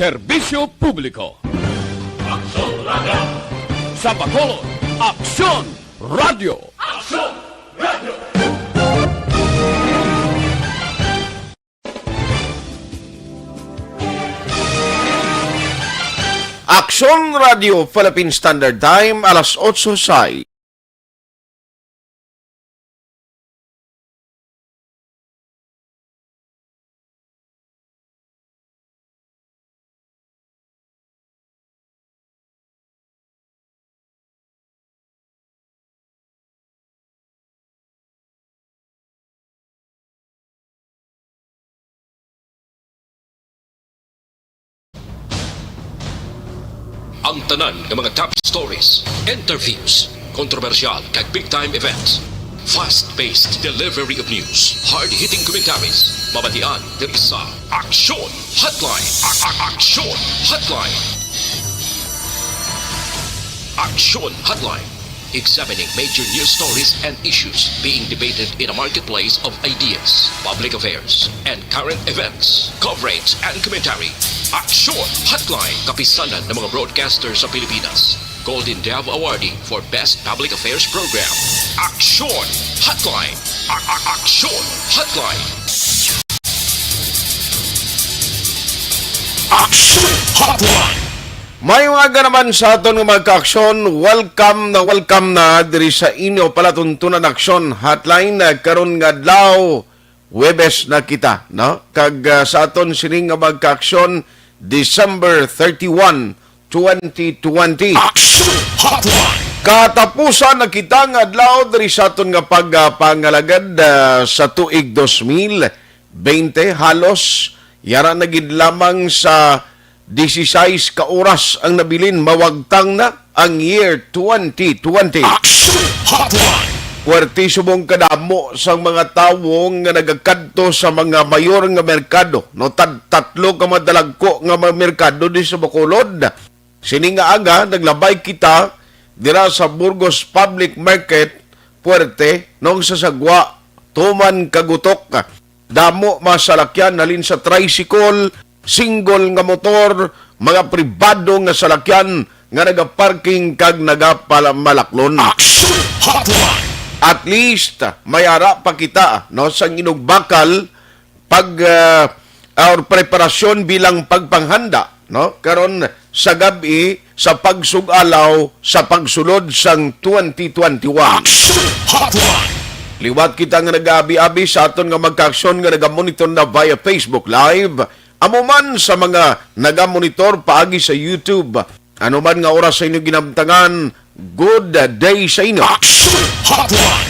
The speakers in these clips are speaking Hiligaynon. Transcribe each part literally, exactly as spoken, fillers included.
Serbisyo publiko. Aksyon Radio. Sa Bacolod, Aksyon Radio. Aksyon Radio. Aksyon Radio Philippine Standard Time, alas otso sa Ang tanan nga mga top stories, interviews, kontrobersyal kag big time events. Fast-paced delivery of news, hard-hitting commentaries. Mabatian diri sa Aksyon Hotline. A- a- Aksyon Hotline. Aksyon Hotline. Examining major news stories and issues being debated in a marketplace of ideas, public affairs, and current events. Coverage and commentary. Aksyon Hotline. Kapisanan ng mga broadcaster sa Pilipinas. Golden Dove Awardee for Best Public Affairs Program. Aksyon Hotline. A- a- Aksyon Hotline. Aksyon Hotline. May mga naman sa aton nga mga kaaksyon, welcome na welcome na diri sa inyo palatuntunan Aksyon Hotline, eh, karon nga adlaw, Huwebes na kita, no? Kag, ah, sa aton sining nga mga kaaksyon, December thirty-one, twenty twenty. Action Hotline. Katapusan na kita nga adlaw diri sa aton nga pagpangalagad, ah, sa tuig dos mil bente, halos yara na gid lamang sa disisais ka oras ang nabilin, mawagtang na ang year twenty twenty. Action Hotline. Puwerte subong kadamo sang mga tawo nga nagakadto sa mga mayor nga merkado, no, tad-, tatlo ka madalagko nga mga merkado di sa Bacolod. Sini nga aga, naglabay kita dira sa Burgos Public Market, Puwerte, nung sa sagwa, tuman kagutok. Damo mga salakyan halin sa tricycle, single nga motor, mga pribado nga salakyan nga nagaparking kag nagapamalaklon. Action Hotline. At least, may ara pa kita, no, sang inugbakal pag, ah, or preparasyon bilang pagpanghanda, no, karon sa gab-i sa pagsug-alaw sa pagsulod sang twenty twenty-one. Action Hotline. Liwat kita nga nag-aabi-abi sa aton nga magkaaksyon nga nagamonitor na via Facebook Live, amo man sa mga nagamonitor paagi sa YouTube. Ano man nga oras sa inyo ginamtangan, good day sa inyo. Action Hotline.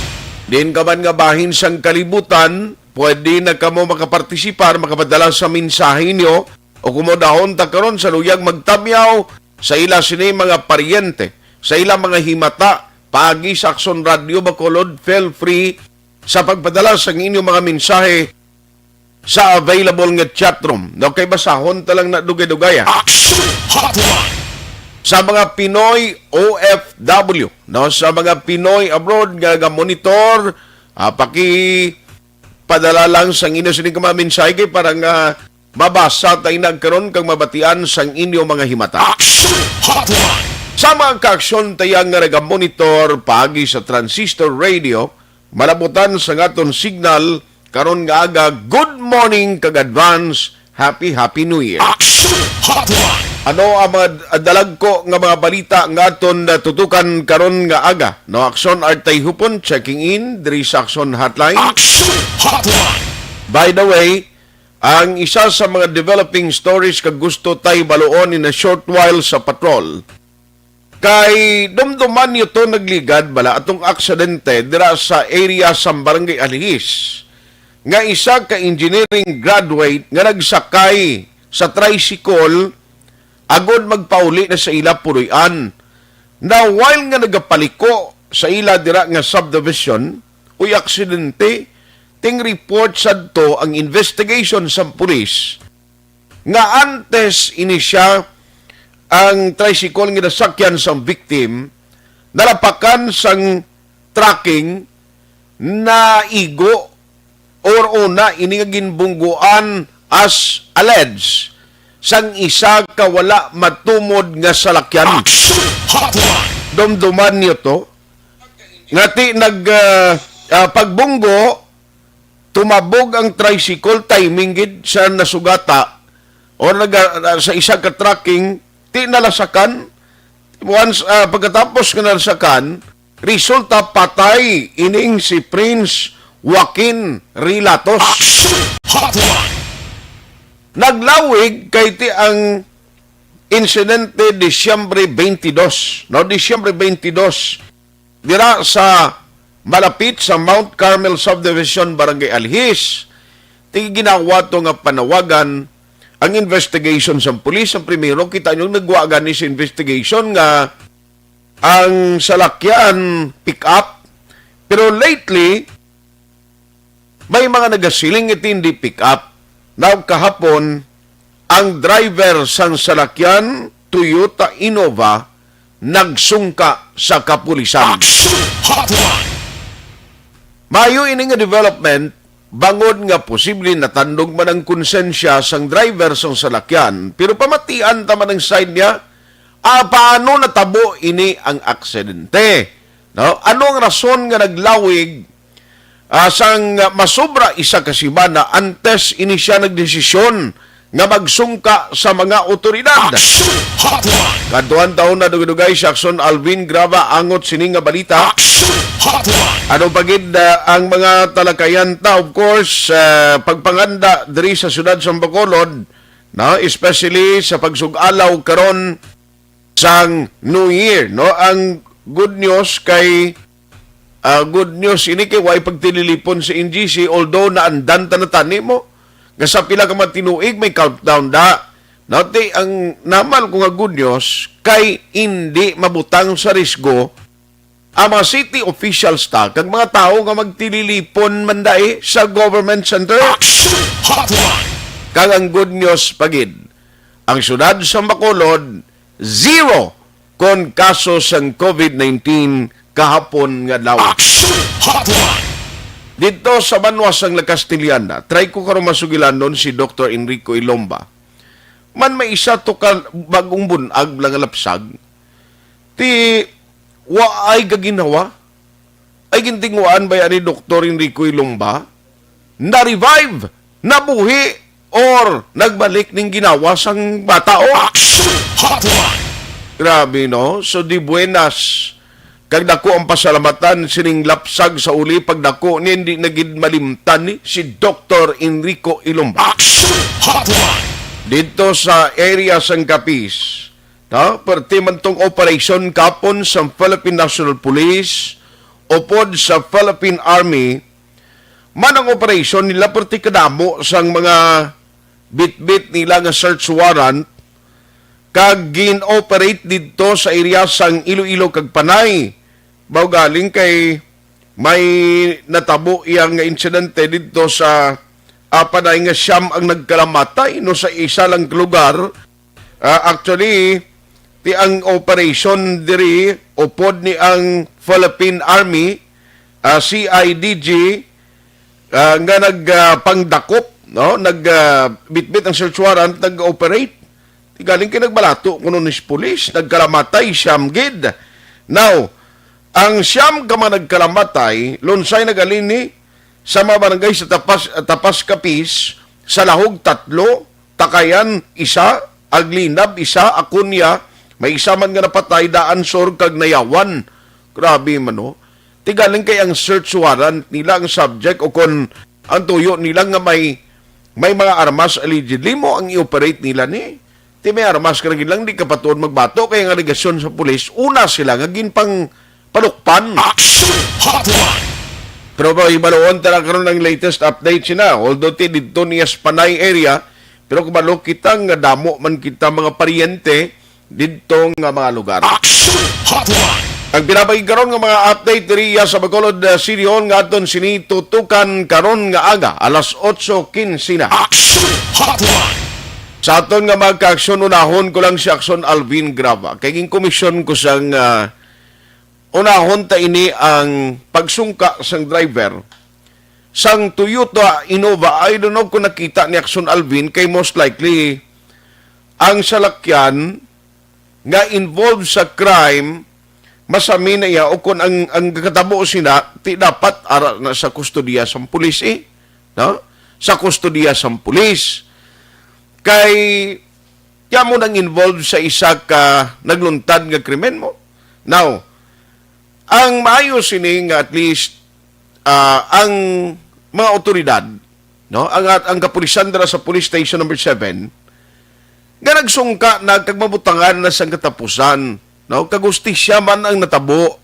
Din ka man nga bahin sang kalibutan, pwede na kamo makapartisipar, makapadala sa mensahe inyo, o kumodahon ta karon sa luyag magtamyaw sa ila sini mga paryente, sa ila mga himata, paagi sa Aksyon Radio Bacolod, feel free sa pagpadala sang inyo mga mensahe sa available nga chat room. Okay, basahon ta lang na dugay-dugaya. Action Hotline. Sa mga Pinoy O F W, no, sa mga Pinoy abroad nga nagamonitor, ah, pakipadala lang sang inyo sini ka mga mensahe kay para nga mabasa ta ina karon kag mabatian sang inyo mga himata. Action Hotline. Sa mga kaaksyon ta ya nga nagamonitor paagi sa transistor radio, malabutan sa aton signal karon nga aga, good morning kag advance happy, happy New Year. Action Hotline. Ano ang mga dalagko nga mga balita nga aton natutukan karon nga aga? No, Aksyon Artay Hupon checking in diri sa Aksyon Hotline. Action Hotline. By the way, ang isa sa mga developing stories kag gusto tay baluon in a short while sa patrol, kay dumduman niyo to, nagligad bala atong aksidente dira sa area sa Barangay Alihis, nga isa ka engineering graduate nga nagsakay sa tricycle agud magpauli na sa ila puloy-an. Na while nga nagapaliko sa ila dira nga subdivision, uy, aksidente, ting report sadto ang investigation sang pulis nga antes ini siya ang tricycle nga nasakyan sang victim, nalapakan sang tracking, naigo or una ini nga ginbungguan as alleged sang isa ka wala matumod nga salakyan. Action Hotline! Dumduman niyo to. Nga ti nag, ah, ah, pagbunggo, tumabog ang tricycle, timing gid sa nasugata, o nag, ah, sa isa ka tracking, ti nalasakan. Once, ah, pagkatapos nga nalasakan, resulta patay ining si Prince Joaquin Rilatos. Action Hotline! Naglawig kay ti ang insidente Disyembre twenty-two, no? Disyembre twenty-two, dira sa malapit sa Mount Carmel Subdivision, Barangay Alhis. Ti ginawa to nga panawagan ang investigation sa pulis. Ang primero, kita nyo, nagwa gani sa investigation nga ang salakyan pick-up. Pero lately, may mga nagasiling iti hindi pick-up. Now, kahapon, ang driver sang salakyan, Toyota Innova, nagsungka sa kapulisan. Action Hotline! Mayo ini nga development, bangod nga posible natandog man ang konsensya sang driver sang salakyan, pero pamatian ta man ang side niya, ah, paano natabo ini ang aksidente? No? Ano ang rason nga naglawig, ah, sang masobra isa ka semana antes ini siya nagdesisyon nga magsungka sa mga otoridad? Action Hotline! Kadtuan taon na dugay-dugay si Action Alvin Graba angot sini nga balita. Action Hotline! Ano pa gid, ah, ang mga talakayan ta? Of course, ah, pagpanganda diri sa siyudad sa Bacolod, no? Especially sa pagsug-alaw karon sang New Year, no? Ang good news kay, ah, good news ini kay way pagtililipon sa N G C, although naandan ta na tani mo. Nga sa pila ka mga tinuig may countdown da. Nati ang naman ko nga good news kay hindi mabutang sa risgo ang mga city officials ta kag mga tawo nga magtililipon man dai sa government center. Action Hotline! Kag ang good news pa gid, ang siyudad sa Bacolod, zero kon kaso sang covid nineteen kahapon nga adlaw. Action Hotline! Dito sa banwa sang La Castellana, try ko karon masugilanon si Doktor Enrico Ilomba. Man may isa to ka bagong bunag lang nga lapsag. Ti wa ay gaginhawa? Ay gintinguan ba yan ni Doktor Enrico Ilomba? Na-revive, nabuhi, or nagbalik ning ginawa sang bata? O, Action Hotline! Grabe, no? So, di buenas. Kag dako ang pasalamatan sining lapsag sa uli, pagdako ni hindi na gid malimtan ni si Doktor Enrico Ilomba. Action Hotline! Dito sa area sang Capiz, no? Perti man tong operation kapon sa Philippine National Police, upod sa Philippine Army, man ang operation nila, perti kadamo sang mga bitbit nila nga search warrant, kag gin-operate didto sa area sang Iloilo kag Panay. Mao galing kay may natabo iya nga insidente didto sa, ah, Panay nga siyam ang nagkalamatay, no, sa isa lang lugar. Ah, actually, ti ang operation diri upod ni ang Philippine Army, ah, C I D G, ah, nga nag, ah, pangdakop, no? Nag, ah, bitbit ang search warrant, nag-operate. Ti galing kay nagbalato kuno ni police, nagkalamatay siyam gid. Now, ang siyam ka mga nagkalamatay, lunsay nagalini sa mga barangay sa Tapas, Tapas Capiz, sa Lahog tatlo, Takayan isa, Aglinab isa, Acuña, may isa man nga napatay, Daan Sur kag Nayawan. Grabe man, no? Ti galing kay ang search warrant nila ang subject, o kon ang tuyo nila nga may, may mga armas allegedly, mo ang i-operate nila ni. Ti may armas ka lagi lang, di ka patuod magbato, kay ang alegasyon sa pulis, una sila nga ginpang palukpan. Action Hotline! Pero ba, hibaluon ta na karon ang latest update sina. Although ti didto niya sa Panay area, pero kabalo kita nga damo man kita mga paryente didto nga mga lugar. Action Hotline! Ang pinabagi karon nga mga update diri sa Bacolod, uh, City Hall nga aton sini tutukan karon nga aga, alas otso quince na. Action Hotline! Sa aton nga mga kaaksyon, unahon ko lang si Aksyon Alvin Grava. Kay ginkomisyon ko sang, ah, unahon ta ini ang pagsungka sang driver sang Toyota Innova. I don't know kung nakita ni Aksyon Alvin, kay most likely ang salakyan nga involved sa crime, masami na iya, o kung ang, ang katabo sina, ti dapat ara na sa kustodiya sang pulis, eh. No? Sa kustodiya sang pulis. Kay, kaya mo nang involved sa isa ka nagluntad nga krimen mo. Now, ang maayo sini nga at least, ah, ang mga otoridad, no, ang, ang kapulisan dira sa Police Station Number Seven, nga nagsungka na kag mabutangan na sang katapusan, no, kag hustisya man ang natabo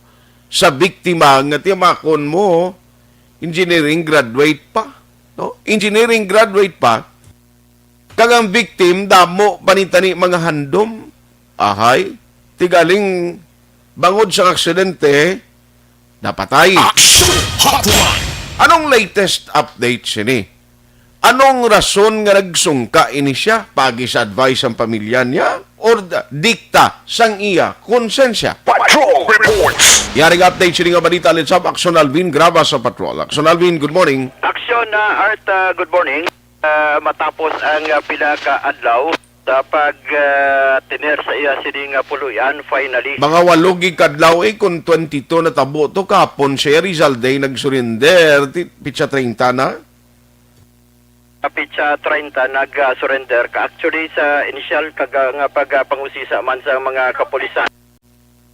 sa biktima nga tiyamakon mo, engineering graduate pa, no? Engineering graduate pa, kag ang victim damo pa ni tani mga handom. Ahay, tigaling bangod sa aksidente, napatay. Action Hotline! Anong latest update sini? Anong rason nga nagsungka ini siya? Pagi sa advice sang pamilya niya or d-, dikta sang iya konsensya? Patrol Reports! Yaring update sini nga balita, let's have Action Alvin Graba sa Patrol. Action Alvin, good morning. Action, ah, Art, ah, good morning. Ah, matapos ang, ah, pila ka adlaw sa pag, ah, tener sa iya sini nga puloy-an, finally. Mga walo gid ka adlaw, eh, kung twenty-two natabo to, kahapon siya, Rizal Day, nag-surrender, ti-, pitsa treinta na. Sa pitsa treinta nag-surrender ka. Actually, sa initial kag, ah, nga pagpangusisa man sa mga kapulisan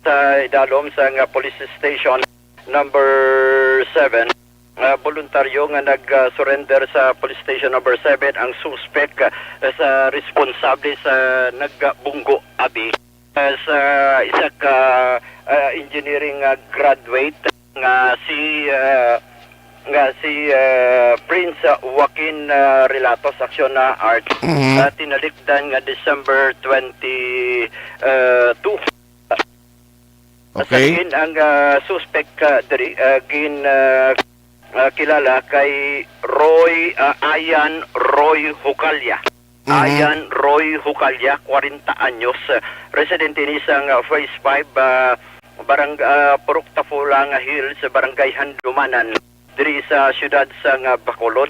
sa idalom sa nga police station number seven, ah, voluntaryo nga nag-surrender sa police station number seven ang suspek, ah, sa responsable sa nagbunggo abi, ah, sa isa ka, ah, engineering, ah, graduate nga si, ah, nga si, ah, Prince, ah, Joaquin, ah, Relatos, Action na Art, Mhm. ah, tinalikdan nga December twenty, ah, two. Okay. Sa diin ang, ah, suspek, ah, diri, ah, gin, ah, ah, kilala kay Roy, ah, Ayan Roy Hucalla. Mhm. Ayan Roy Hucalla, kwarenta anyos, ah, residente ni sang, ah, Phase five, ah, barang-, ah, Purok Tafula nga Hills, Barangay Handumanan, diri sa siyudad sang, ah, Bacolod.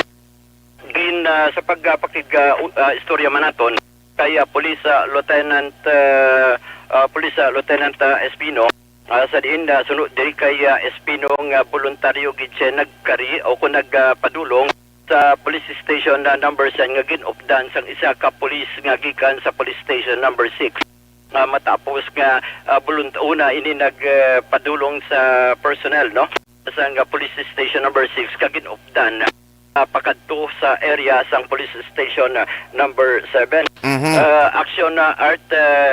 Gin, ah, sa pag, ah, pakig, ah, u-, ah, istorya man naton kay, ah, Police, ah, Lieutenant, ah, ah, Police, ah, Lieutenant, ah, Espino, ah, sa diin, ah, suno diri kay, ah, Espino nga boluntaryo gid siya nagkari o kung nagpadulong sa police station na number seven nga gin-updan sang isa ka pulis nga gikan sa police station number six. Ah, matapos nga, ah, bolunt-, una ini nag, ah, padulong sa personnel, no? Sang, ah, police station number six, kag gin-updan, ah, pakadto sa area sang police station, ah, number seven. Mhm. Ah, action na Art, ah,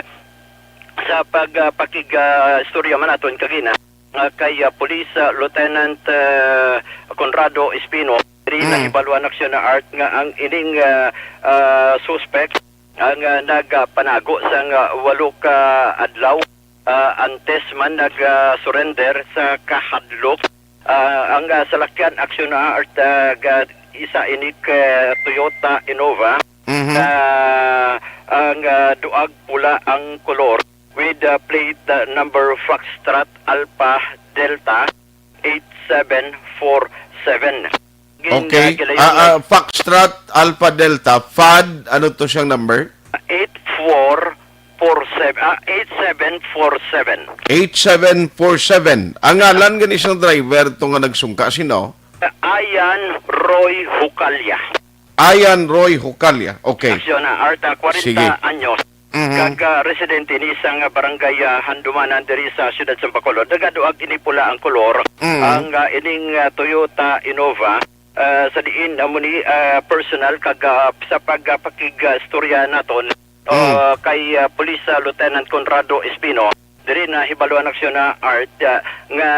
sa pag, ah, pakig, ah, istorya man naton kagina, ah, kay, ah, Police, ah, Lieutenant, ah, Conrado Espino, diri Mm. nahibaluan action na Art nga ang ining, ah, ah, suspect ang, ah, nagapanago sang, ah, walo ka adlaw, ah, antes man nag-surrender sa kahadlok. Ah, ang, ah, salakyan aksyon na Art, ah, ga-, isa ini ka Toyota Innova. Mhm. Ah, ang, ah, duag pula ang kolor with, ah, plate, ah, number Foxtrot Alpha Delta eight seven four seven. Gin-, Okay. ah, gilayon Ah, ah, Foxtrot Alpha Delta, fad, ano to siyang number? Eight four four seven, ah, eight seven four seven. Eight seven four seven. Ang ngalan gani sang driver to nga nagsungka, sino? Ah, Ayan Roy Hucalla. Ayan Roy Hucalla. Okay. Aksyon na, Arta, kwarenta Sige. anyos. Mhm. Kag, ah, residente ni isang, ah, barangay, ah, Handumanan diri sa siyudad sa Bacolod. Nagaduag ini pula ang kolor. Mhm. Ang, ah, ining, ah, Toyota Innova, ah, sa diin amo ni, ah, personal kag, ah, sa pag, ah, pakig, ah, istorya naton, Mm. ah, kay, ah, Police, ah, Lieutenant Conrado Espino, diri nahibaluan aksyon na Art, ah, nga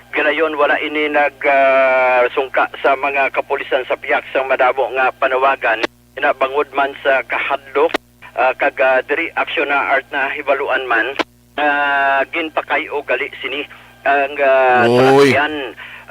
gilayon wala ini nag, ah, sungka sa mga kapulisan sa pihak sang madamo nga panawagan, ina bangod man sa kahadlok, ah, kag, ah, diri aksyon na Art nahibaluan man, ah, ginpakay-o gali sini ang, ah, Oy. salakyan.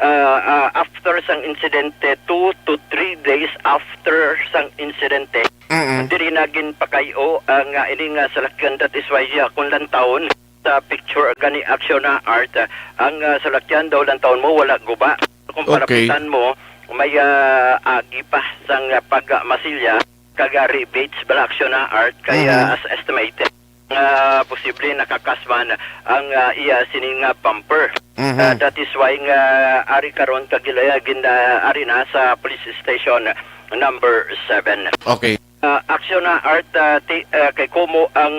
Ah, ah, after sang insidente, two to three days after sang insidente, Mm-mm. diri na ginpakay-o ang, ah, ini nga salakyan. That is why, ah, kung lantawon sa picture gani aksyon na Art, ah, ang, ah, salakyan daw lantawon mo wala guba. Kung Okay. palapitan mo, may, ah, agi pa sang, ah, pagmasilya. taga rebates bala, Aksyon na Art, kay, Mhm. ah, as estimated nga posible nakakas man ang, ah, iya sining, ah, bumper. Mhm. Ah, that is why nga ari karon kagilaya gin, ah, ari na sa police station number seven. Okay. Ah, Aksyon na Art, ah, ti-, ah, kay kumo ang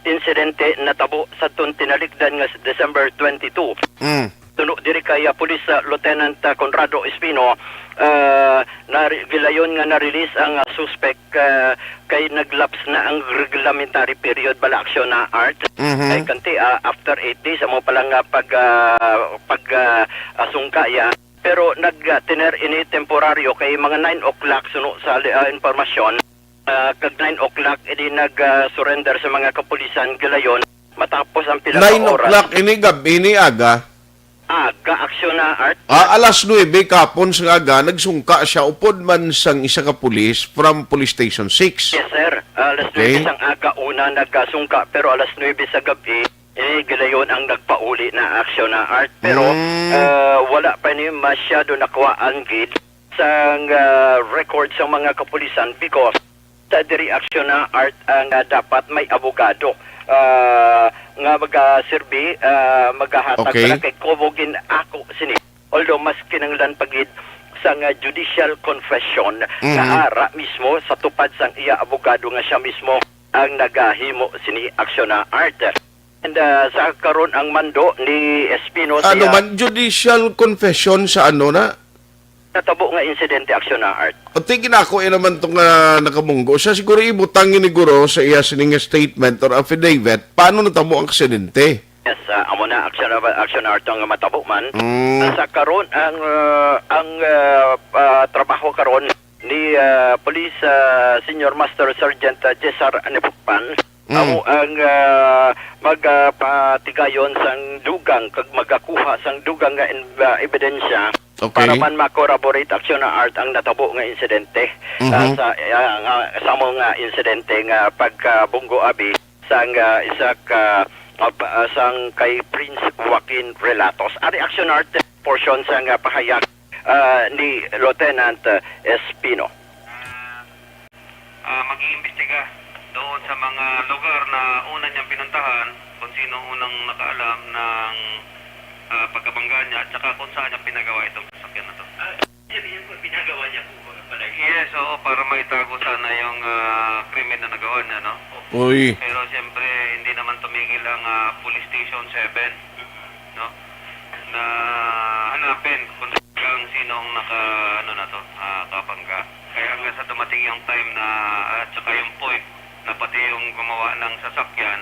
insidente natabo sa tun tinalikdan nga s-, December twenty-two. Mm. Tuno diri kay, ah, Police, ah, Lieutenant, ah, Conrado Espino, ah, nari-, gilayon nga na-release ang, ah, suspect, ah, kay nag-lapse na ang reglementary period bala, Aksyon na Art. Mhm. Kay kanti, ah, after eight days amo pa lang nga pag, ah, pag, ah, ah, sungka iya. Pero nag, ah, tener ini temporaryo kay mga nine o'clock suno sa, ah, impormasyon. Ah, kag nine o'clock, edi nag, ah, surrender sa mga kapulisan gilayon matapos ang pila ka oras. Nine o'clock ini gab-i ni aga? Aga, Aksyon na Art. Ah, alas nuebe kapon sa aga, nagsungka siya upod man sang isa ka pulis from Police Station six. Yes, sir. Alas nuebe Okay. sang aga una nagasungka, pero alas nuebe sa gab-i, eh, gilayon ang nagpauli na, Aksyon na Art. Pero, Mm. ah, wala pa ni masyado nakuhaan gid sang, ah, record sa mga kapulisan because sa diri, Aksyon na Art, ang, ah, dapat may abogado, ah, nga magaserbi, ah, magahatag Okay. sa kay kumo gin-ako sini. Although mas kinahanglan pa gid sang, ah, judicial confession nga Mhm. ara mismo sa tupad sang iya abogado nga siya mismo ang nagahimo sini, Aksyon na Art. And, ah, sa karon ang mando ni Espino Ano siya man, judicial confession sa ano na? Natabo nga insidente, Aksyon na Art. O, tingin ako, eh, naman to nga nakamunggo. Siya siguro ibutang ni Guro sa iya sining statement or affidavit. Paano natabo ang aksidente? Yes, ah, amo na, Aksyon na, Aksyon na Art, ang matabo man. Mm. Ah, sa karon ang, ah, ang, ah, ah, trabaho karon ni, ah, Police, ah, Senior Master Sergeant, ah, Cesar Anipukpan, Mm. amo ang, ah, mag, ah, patigayon sang dugang kag magakuha sang dugang nga in-, ah, ebidensya Okay. para man ma-corroborate, Aksyon na Art, ang natabo nga insidente, ah, Mhm. sa, ah, nga, sa amo nga insidente nga pagkabunggo abi sang, ah, isa ka, ah, pa-, ah, sang kay Prince Joaquin Relatos. Ari, Aksyon na Art, portion sang, ah, pahayag, ah, ni Lieutenant, ah, Espino. Ah, ah, mag-iimbestiga doon sa mga lugar na una niyang pinuntahan, kung sino unang nakaalam ng, ah, pagkabangga niya at saka kung saan niya pinagawa itong sasakyan na to. Ah, sabihin po, pinagawa niya po ba pala yun? Yes, oo, para maitago sana yung, ah, krimen na nagawa niya, no? Uy. Pero siyempre, hindi naman tumigil ang, ah, Police Station seven, no? Na hanapin kung talagang sino ang naka, ano na to, ah, kabangga. Kaya hanggang sa dumating yung time na, at saka yung point na pati yung gumawa ng sasakyan,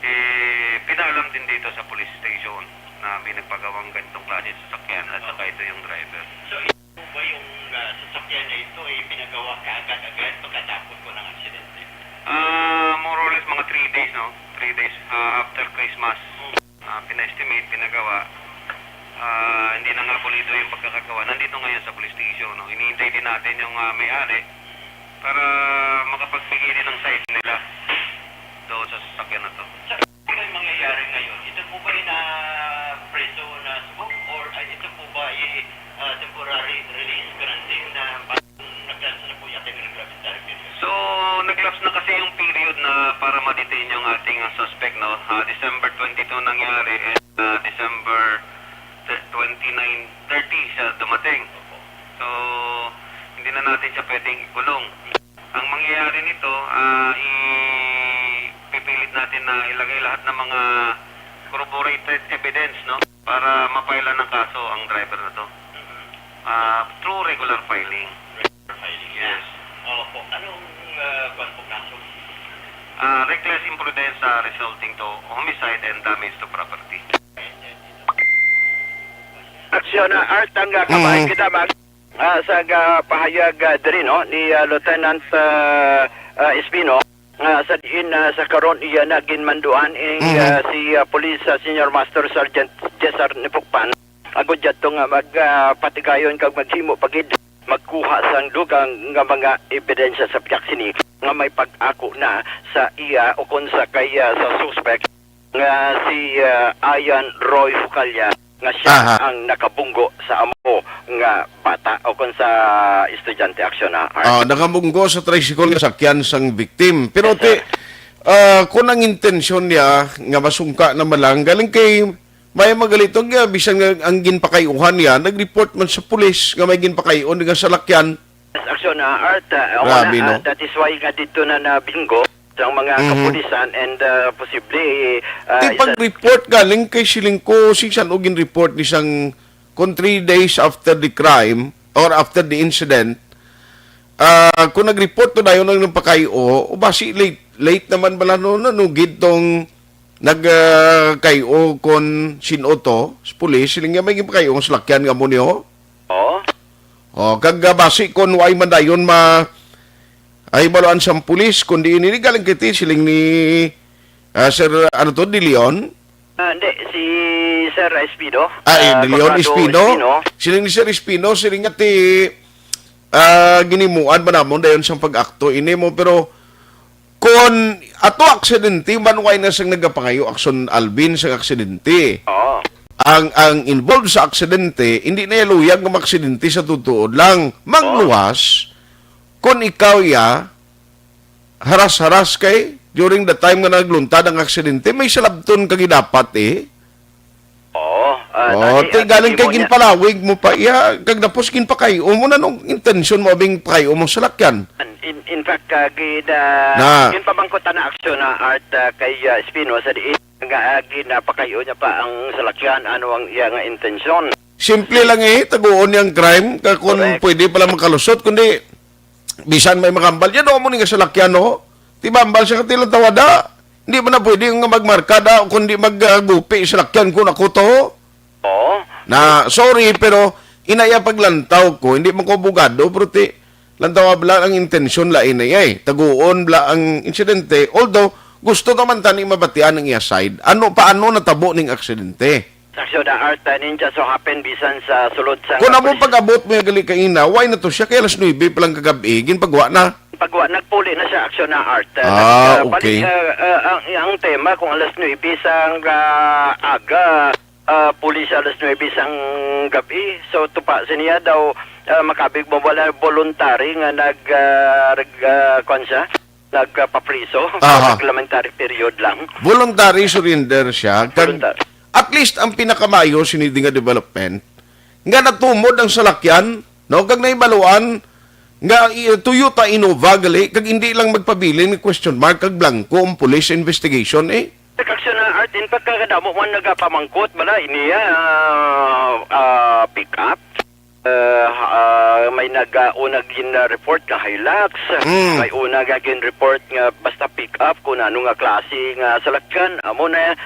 eh, pinaalam din dito sa police station na may nagpagawang ganitong klase sasakyan at saka ito yung driver. So, ito ba yung, ah, sasakyan na ito ay pinagawa kaagad-agad pagkatapos po ng aksidente? Ah, more or less mga three days, no? Three days, ah, after Christmas. Hmm. Ah, pina-estimate, pinagawa. Ah, hindi na nga pulido yung pagkakagawa. Nandito ngayon sa police station, no? Hinihintay din natin yung, ah, may-ari para makapagbigay din ng side nila doon sa sasakyan na to. Sa, ano yung mangyayari ngayon? Ito po ba ay na preso na subong or, ay, ito po ba ay, ah, temporary release granting na ba-, nag-lapse na po yata yung reglementary period? So, nag-lapse na kasi yung period na para ma-detain yung ating, ah, suspect, no? Ah, December twenty-two nangyari and, ah, December twenty-nine, thirty siya dumating. So, hindi na natin siya pwedeng ikulong. Ang mangyayari nito, ah, ipipilit natin na ilagay lahat ng mga corroborated evidence, no? Para mapailan ng kaso ang driver na to. Ah, through regular filing. Regular filing. Yes. Opo. Anong, ah, kwan po kaso? Ah, reckless imprudence, ah, resulting to homicide and damage to property. Aksyon na Art ang, ah, kabahin Mm. kita, mag-, ah, sa, ah, pahayag, ah, diri, no, ni, ah, Lieutenant, ah, ah, Espino, nga sa diin, ah, sa karon iya na ginmanduan ing, Mm. ah, si, ah, Police, ah, Senior Master Sergeant Cesar Nipukpan. Agod yadto nga mag, ah, patigayon kag maghimo pa gid magkuha sang dugang nga mga ebidensya sa piyak sini nga may pag-ako na sa iya o kon sa kay, ah, sa suspect nga si, ah, Ian Roy Fucalla. nga siya Aha. ang nakabunggo sa amo nga bata o kon sa estudyante, Aksyon, ha, Art. Ah, nakabunggo sa tricycle nga sakyan sang victim. Pero Yes, ti, sir. ah, kung ang intensyon niya nga masungka na man lang, galing kay may magalito nga bisan nga ang ginpakayuhan niya, nag-report man sa pulis nga may ginpakayon nga salakyan. Yes, Aksyon, ah, Art, ah, Grabe, wala, ah, no? That is why nga dito na nabinggo sang mga Mhm. kapulisan and, ah, posible, ah, Ti isa pag-report galing kay siling ko, sisan o gin-report ni sang kung three days after the crime or after the incident, ah, kung nag-report to dayon ang nagpakayo, o basi late, late naman bala no, nanugid tong nag, ah, kayo kon sin-o to, sa pulis, siling nga may gipakayo ang salakyan nga mo niyo. Oo. Oh, kag, ah, basi kon way man dayon ma-, ay baluan sang pulis, kundi ini galing kiti, siling ni, ah, Sir, ano to, De Leon? Ah, hindi, si Sir Espino, Ah, eh, ah, De Leon Conrado Espino? Espino. Siling ni Sir Espino, siling nga ti, ah, ginimuan ba namon dayon sang pag-akto ini mo, pero kon ato aksidente, man way na sang nagapangayo, Aksyon Alvin, sang aksidente. Oo. Ang, ang involved sa aksidente, hindi na iya luyag nga maksidente sa tutuod lang. Oo. Mangluwas, kon ikaw ya, haras-haras kay, during the time nga nagluntad ang aksidente, may salabton ka gidapat eh. Oo, ah, Oh, tani, ti ah, galing kay imo niya. Ginpalawig mo pa iya, kag tapos ginpakayo mo na nung intensyon mo abing pakayo mo sa lakyan. In, in fact, ah, gin, ah, Na. Ginpamangkot na Aksyon, ah, Art, ah, kay, ah, Espino sa diin nga, ah, ginapakayo niya pa ang salakyan, ano ang iya nga intensyon. Simple lang eh, taguon niya ang crime, ka kung Correct. Pwede pala makalusot, kundi bisan may makambal, yan o mo ni nga salakyan, no? Tibambal siya katilang tawada. Hindi mo na pwede nga magmarka da, o kundi maggupi salakyan kung ako to. Oo. Na, sorry, pero inaya paglantaw ko, hindi man ko abogado, pero ti, lantaw bala ang intensyon lain na iya eh. Taguon bala ang insidente, although, gusto naman tani mabatian ang iya side. Ano, paano natabo ning aksidente? Aksyon, ah, Art, ah, ninja so happen bisan sa sulod sa Kung amo pulis. Pag-abot mo yung gali kaina, why na to siya? Kaya alas nuebe pa lang kagabi, ginpagwa na. Pagwa, nagpuli na siya, Aksyon, ah, Art. Ah, Ah, nag-, ah, balik, okay. Ah, ah, ang, ang tema kung alas nuebe sang, ah, aga, ah, puli sa alas nuebe sang gabi. So, tupa sa niya daw, ah, makabig mo wala voluntary nga nag, ah, reg-, ah, kwan siya? Nagpapriso, Aha. Reglementary period lang. Voluntary surrender siya. Kag Voluntar- at least ang pinakamayo sini di nga development nga natumod ang salakyan, no, kag nahibaluan nga i-, Toyota Innova gali, kag hindi lang magpabilin ni question mark kag blanco ang police investigation eh. Aksyon na Art, in fact, kadamo man nagapamangkot bala ini, ah, ah, pick up. Ah, ah, may nag, ah, una gin, ah, report nga Hilux. Mm. May una nga gin report nga basta pick up kung ano nga klase nga salakyan. Amo na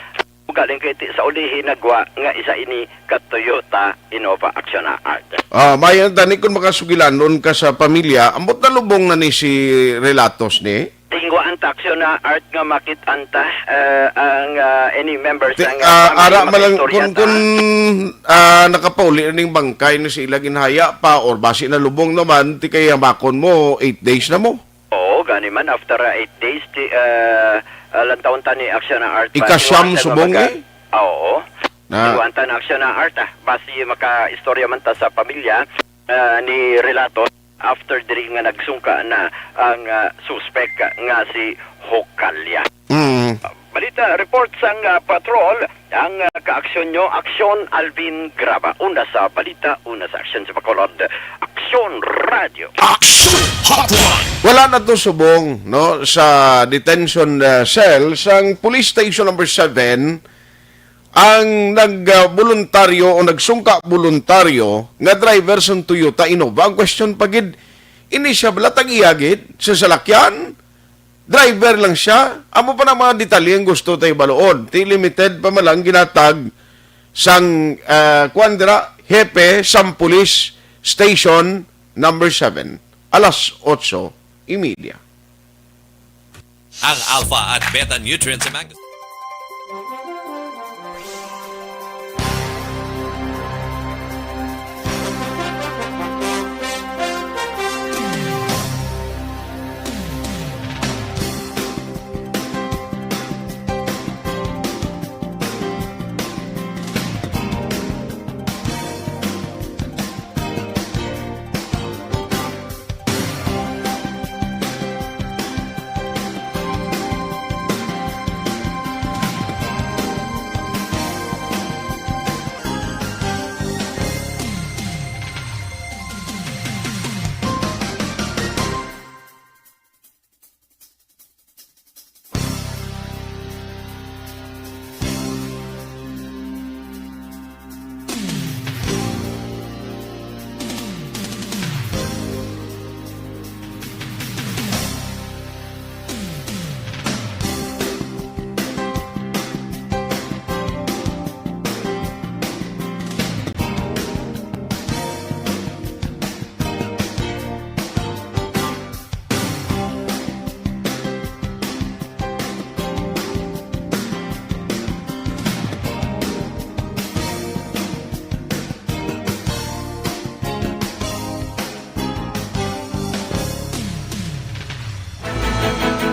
galing kay ti-, sa ulihi nagwa nga isa ini ka Toyota Innova Aksyon na Art. Ah, may ang tani kung makasugilanon ka sa pamilya, ambot na lubong na ni si Relatos ni? Tingwaan ta Aksyon na Art nga makit-an ta, eh, ang, ah, any members Ti-, ang, ah, ah, family ara man lang, makistorya kung, ta. Kung, ah, nakapauli na ning bangkay na sila ginhaya pa or basi na lubong naman, ti kay hamakon mo, eight days na mo. Oo, gani man, after, ah, eight days, ti, ah, ah, lantawon ta ni Aksyon na Art ba? Ikasyam Tingwaan ta subong nga baga-, eh. Ah, oo. Na. Tingwaan ta na Aksyon na Art, ah. Basi makaistorya man ta sa pamilya, ah, ni Relato. After diri nga nagsungka na ang, ah, suspek nga si Hokalia. Mm. Balita, report sang, ah, patrol, ang, ah, kaaksyon nyo, Aksyon Alvin Graba. Una sa balita, una sa aksyon sa Bacolod, Aksyon Radio. Action Hotline. Wala na to subong, no, sa detention, ah, cell sang Police Station Number Seven ang nag, ah, voluntaryo o nagsungka voluntaryo nga driver sang Toyota Innova. Ang question pa gid, ini siya bala tag-iya gid sa salakyan? Driver lang siya? Amo pa na mga detalye ang gusto tayo baloon. Ti limited pa man lang ginatag sang, ah, kuwan dira, hepe sang Police Station Number Seven, alas otso y media. Ang Alpha at Beta Nutrients Amino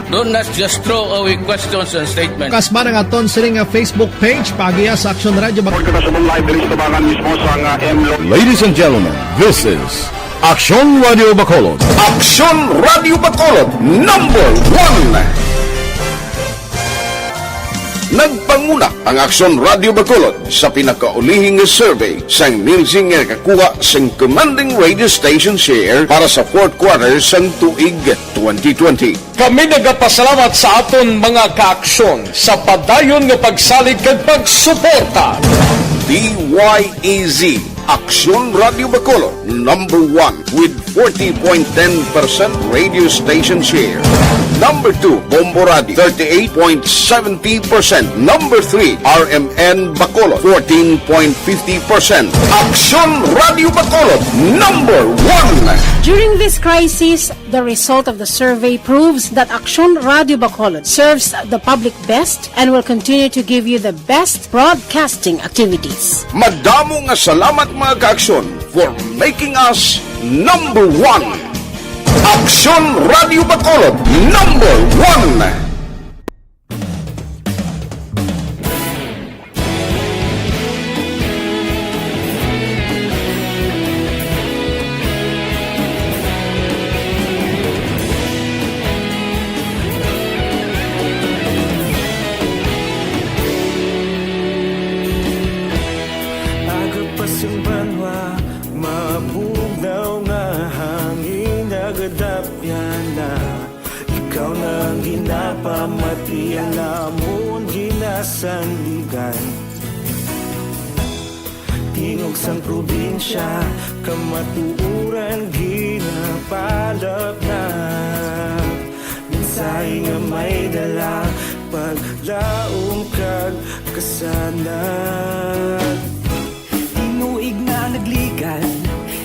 Do not just throw away questions and statements. Bukas man ang aton sini nga Facebook page, paagiha sa Aksyon Radyo Bac- Report kita subong live diri sa tubangan mismo sa nga M Lo- Ladies and gentlemen, this is Aksyon Radio Bacolod. Aksyon Radio Bacolod, number one. Nagpanguna ang Aksyon Radio Bacolod sa pinakaulihing survey sang Nielsen nga nakakuha sang commanding radio station share para sa fourth quarter sang tuig twenty twenty. Kami nagapasalamat sa aton mga kaaksyon sa padayon nga pagsalig kag pagsuporta. D Y E Z, Aksyon Radio Bacolod, number one with forty point ten percent radio station share. Number two, Bombo Radio, thirty-eight point seventy percent. Number three, R M N Bacolod, fourteen point fifty percent. Aksyon Radio Bacolod, number one. During this crisis, the result of the survey proves that Aksyon Radio Bacolod serves the public best and will continue to give you the best broadcasting activities. Madamo nga salamat, mga kaaksyon, for making us number one. Aksyon Radio Bacolod, number one. Aga pa sing banwa, mabugnaw nga hangin nagadapyan na. Ikaw na ang ginapamati, ang amon ginasandigan. Tingog sang probinsya, kamatuoran ginapalapnap. Mensahe nga may dala, paglaom kag kasanag. Tinuig na nagligan,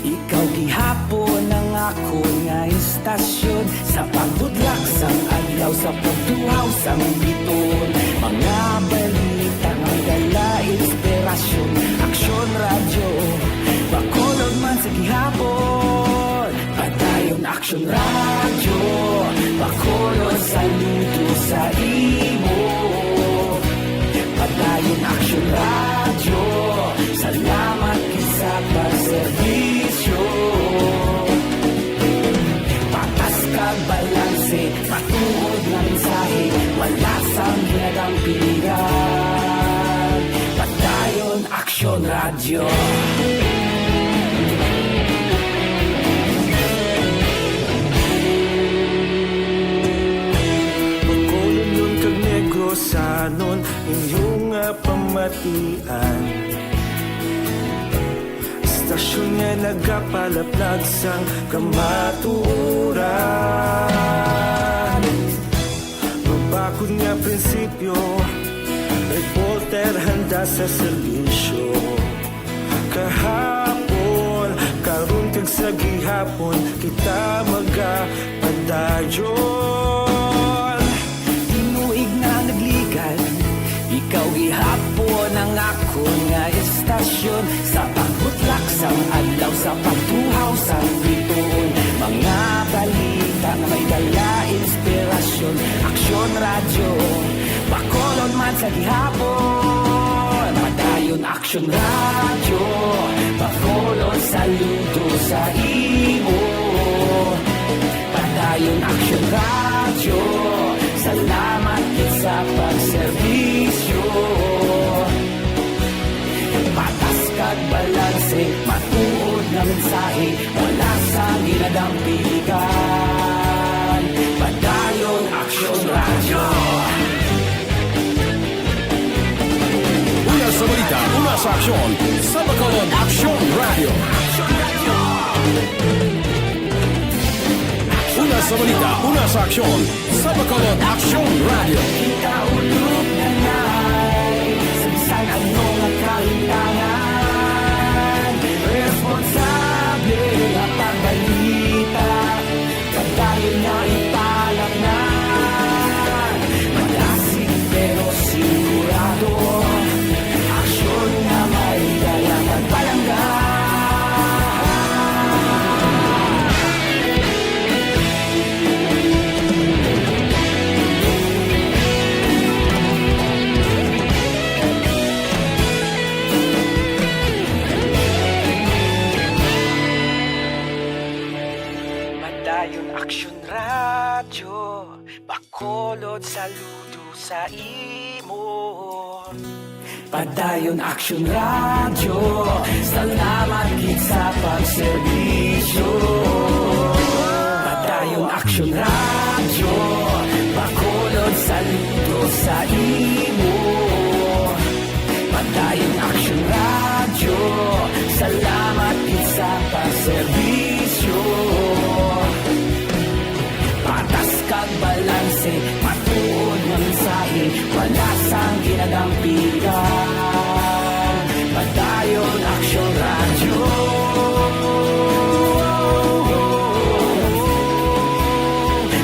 ikaw gihapon ang akon nga istasyon. Sa pagbutlak sang adlaw, sa pagtuhaw sang biton, mga balita may dala inspirasyon. Aksyon Radyo, Bacolod man sa gihapon. Padayon Aksyon Radyo, Bacolod, saludo sa imo. Padayon Aksyon Radyo, salamat gid sa pagserbisyo. Patas kag balanse, matuod nga mensahe, wala sang ginadampigan. Padayon Aksyon Radyo. Bacolodnon kag Negrosanon, inyo nga pamatian. Istasyon nga nagapalaplag sang kamatuoran. Mabakod nga prinsipyo, reporter handa sa serbisyo. Kahapon, karon kag sa gihapon, kita magapadayon. Tinuig na nagligan, ikaw gihapon ang akon nga istasyon. Sa pagbutlak sang adlaw, sa pagtuhaw sang bituon, mga balita nga may dala inspirasyon. Aksyon Radyo, Bacolod man sa gihapon. Padayon Aksyon Radyo, Bacolod, saludo sa imo. Padayon Aksyon Radyo, salamat gid sa pagserbisyo. Patas kag balanse, matuod nga mensahe, wala sang ginadampigan. Padayon Aksyon Radyo. Una sa balita, una sa aksyon, sa Bacolod Aksyon Radyo. Una sa balita, una sa aksyon, sa Bacolod Aksyon Radyo. Kita ulog na nai, sa bisan ano nga kahintangan, responsable nga pagbalita. Padayon nga ipalapngan, madasig pero sigurado, aksyon nga may dala kag palangga. Saludo sa imo. Padayon Aksyon Radyo, salamat gid sa pagserbisyo. Padayon Aksyon Radyo, Bacolod, saludo sa imo. Padayon Aksyon Radyo, salamat gid sa pagserbisyo. Patas kag balanse, matuod nga mensahe, wala sang ginadampigan. Padayon Aksyon Radyo.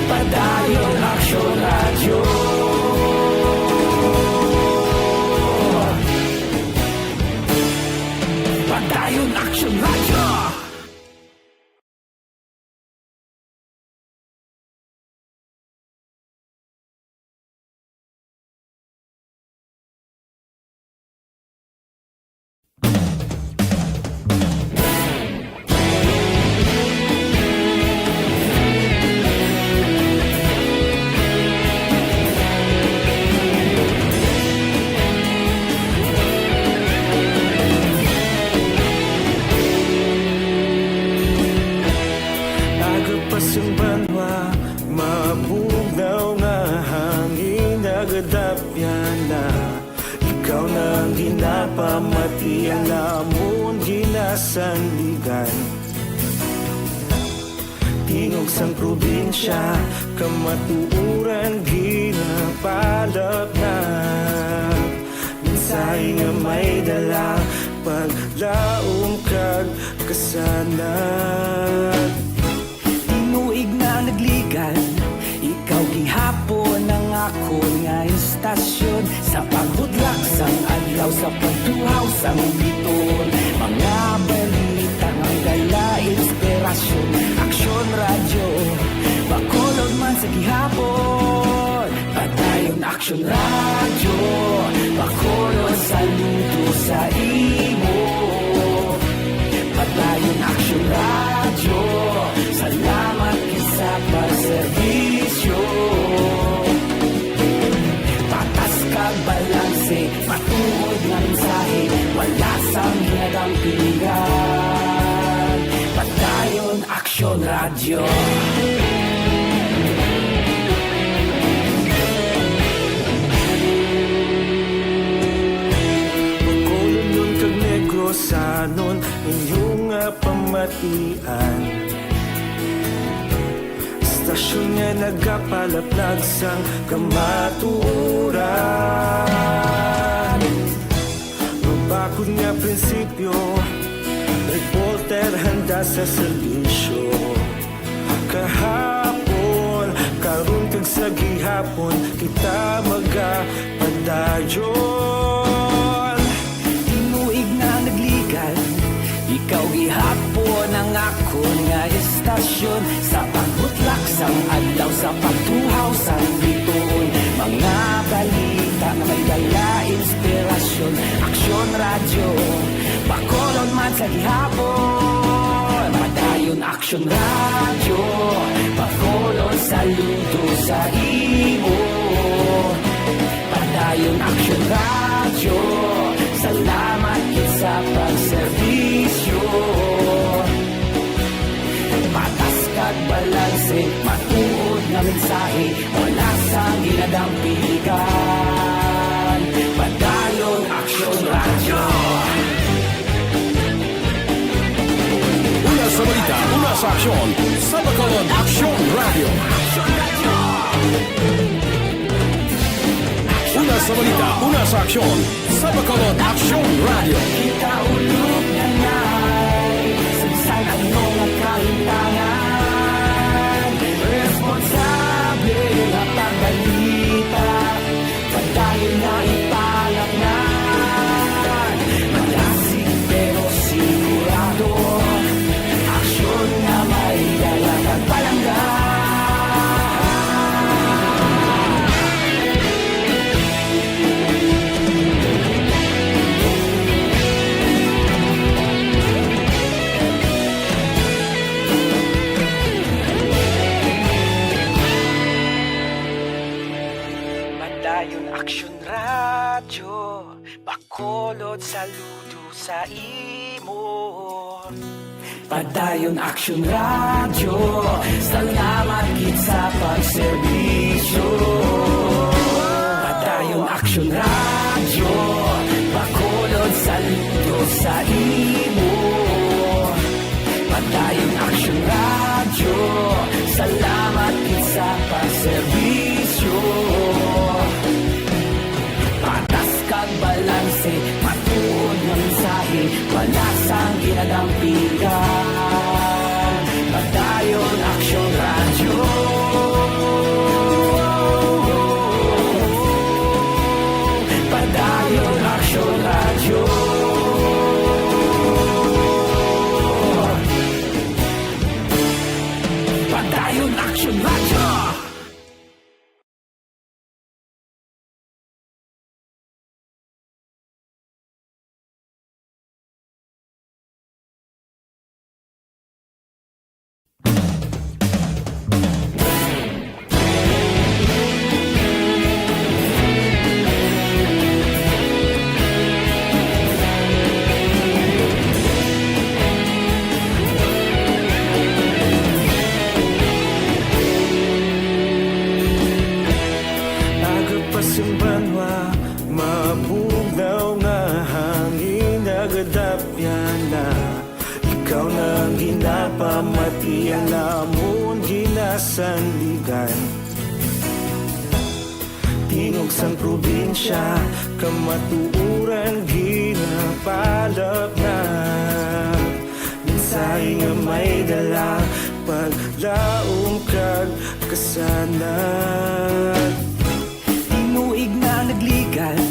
Padayon Aksyon Radyo. Padayon Aksyon Radyo. Aga pa sang banwa, mabugnaw nga hangin nagadapyan na. Ikaw na ang ginapamati, ang amon ginasandigan. Tingog sang probinsya, kamatuoran ginapalapnap. Mensahe nga may dala, paglaom kag kasanag. Tinuig na nagligan, ikaw gihapon ang akon nga istasyon. Sa paghudlak sang adlaw, sa pagtuhaw sang biton, mga balita nga dala inspirasyon. Aksyon Radyo, Bacolod man sa gihapon. Padayon Aksyon Radyo, Bacolod, saludo sa imo. Padayon Aksyon Radyo, salamat gid sa pagserbisyo. Patas kag balanse, matuod nga mensahe, wala sang ginadampigan. Padayon Aksyon Radyo. Bacolodnon kag Negrosanon, inyo nga pamatian. Istasyon nga nagapalaplag sang kamatuoran. Mabakod nga prinsipyo, reporter handa sa serbisyo. Kahapon, karon kag sa gihapon, kita magapadayon. Tinuig na nagligan, ikaw gihapon ang akon nga istasyon. Sa pagbutlak sang adlaw, sa pagtuhaw sang bituon, mga balita nga may dala inspirasyon. Aksyon Radyo, Bacolod man sa gihapon. Padayon Aksyon Radyo, Bacolod, saludo sa imo. Padayon Aksyon Radyo, salamat gid sa pagserbisyo. Patas kag balanse, matuod nga mensahe, wala sang ginadampigan. Padayon Aksyon Radyo. Una sa balita, una sa aksyon, sa Bacolod Aksyon Radyo. Una sa balita, una sa aksyon, sa Bacolod Aksyon Radyo. Kita ulog na ngay, sa bisan ano nga kahintangan, responsable nga pagbalita, padayon na ipalapnan. Malasig pero sigurado, aksyon nga may dala kag palangga. Aksyon Radyo, Bacolod, saludo sa imo. Padayon Aksyon Radyo, salamat gid sa pagserbisyo. Padayon Aksyon Radyo, Bacolod, saludo sa imo. Padayon Aksyon Radyo, salamat gid sa pagserbisyo. Patas kag balanse, matuod nga mensahe, wala sang ginadampigan. Padayon Aksyon Radyo. Padayon Aksyon Radyo. Padayon Aksyon Radyo. Aga pa sing banwa, mabugnaw nga hangin, nagadapyan na. Ikaw na ang ginapamati, ang amon ginasandigan. Tingog sang probinsya, kamatuoran ginapalapnag. Mensahe nga may dala, paglaom kag kasanag. Tinuig na nagligad,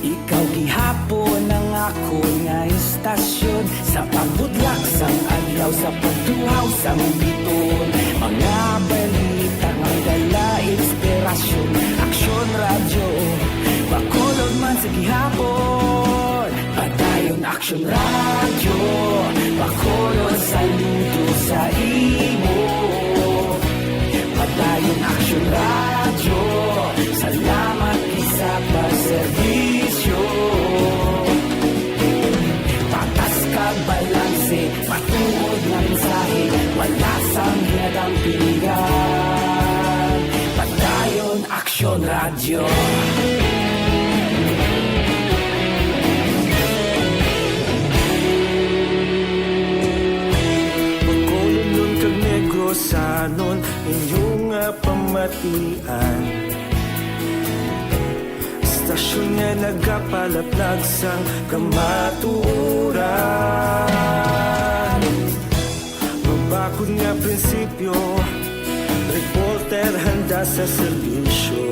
ikaw gihapon ang akon nga istasyon. Sa pagbudlak sang adlaw, sa pagtuhaw sang biton, mga balita nga may dala inspirasyon. Aksyon Radyo, Bacolod man sa gihapon. Padayon Aksyon Radyo, Bacolod, saludo sa imo. Padayon Aksyon Radyo, salamat gid sa pagserbisyo. Patas kag balanse, matuod nga mensahe, wala sang ginadampigan. Padayon Aksyon Radyo. Bacolodnon kag Negrosanon, inyo nga pamatian. Istasyon nga nagapalaplag sang kamatuoran. Mabakod nga prinsipyo, reporter handa sa serbisyo.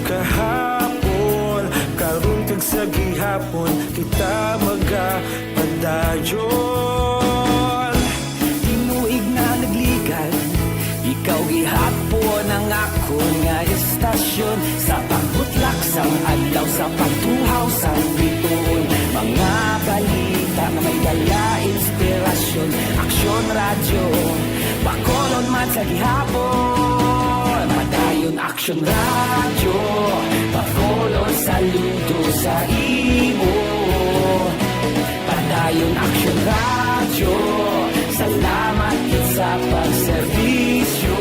Kahapon, karon kag sa gihapon, kita magapadayon. Tinuig na nagligad, ikaw gihapon ang akon nga istasyon. Sa pagbutlak sang adlaw, sa pagtuhaw sang bituon, mga balita nga may dala inspirasyon. Aksyon Radyo, Bacolod man sa gihapon. Padayon Aksyon Radyo, Bacolod, saludo sa imo. Padayon Aksyon Radyo, salamat gid sa pagserbisyo.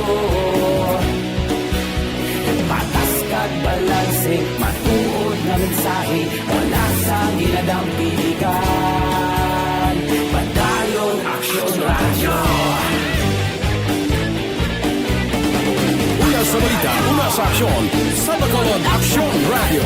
Patas kag balanse, matuod nga mensahe, wala sang ginadampigan. Padayon Aksyon Radyo. Una sa balita, una sa aksyon, sa Bacolod Aksyon Radyo.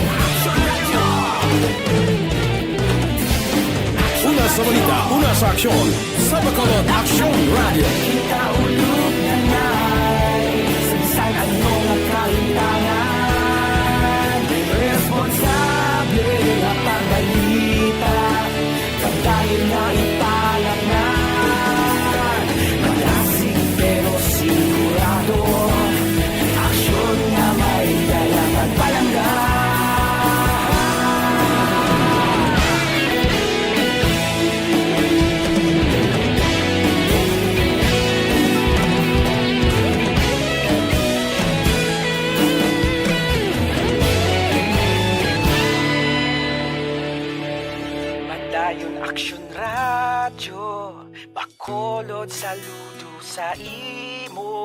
Una sa balita, una sa aksyon, sa Bacolod Aksyon Radyo. Kita ulog na nay, sa bisan ano nga kahitangan, responsable nga pagbalita. Padayon nga ipalapngan, madasig pero sigurado, aksyon nga may dala pagpalangga. Bacolod, saludo sa imo.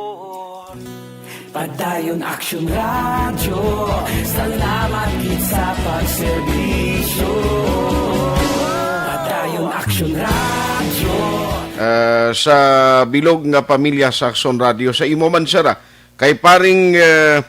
Padayon Action Radio, salamat gid sa pagserbisyo. Padayon Action Radio. Ah, sa bilog nga pamilya sa Action Radio, sa imo man, sir, ah, kay paring, ah,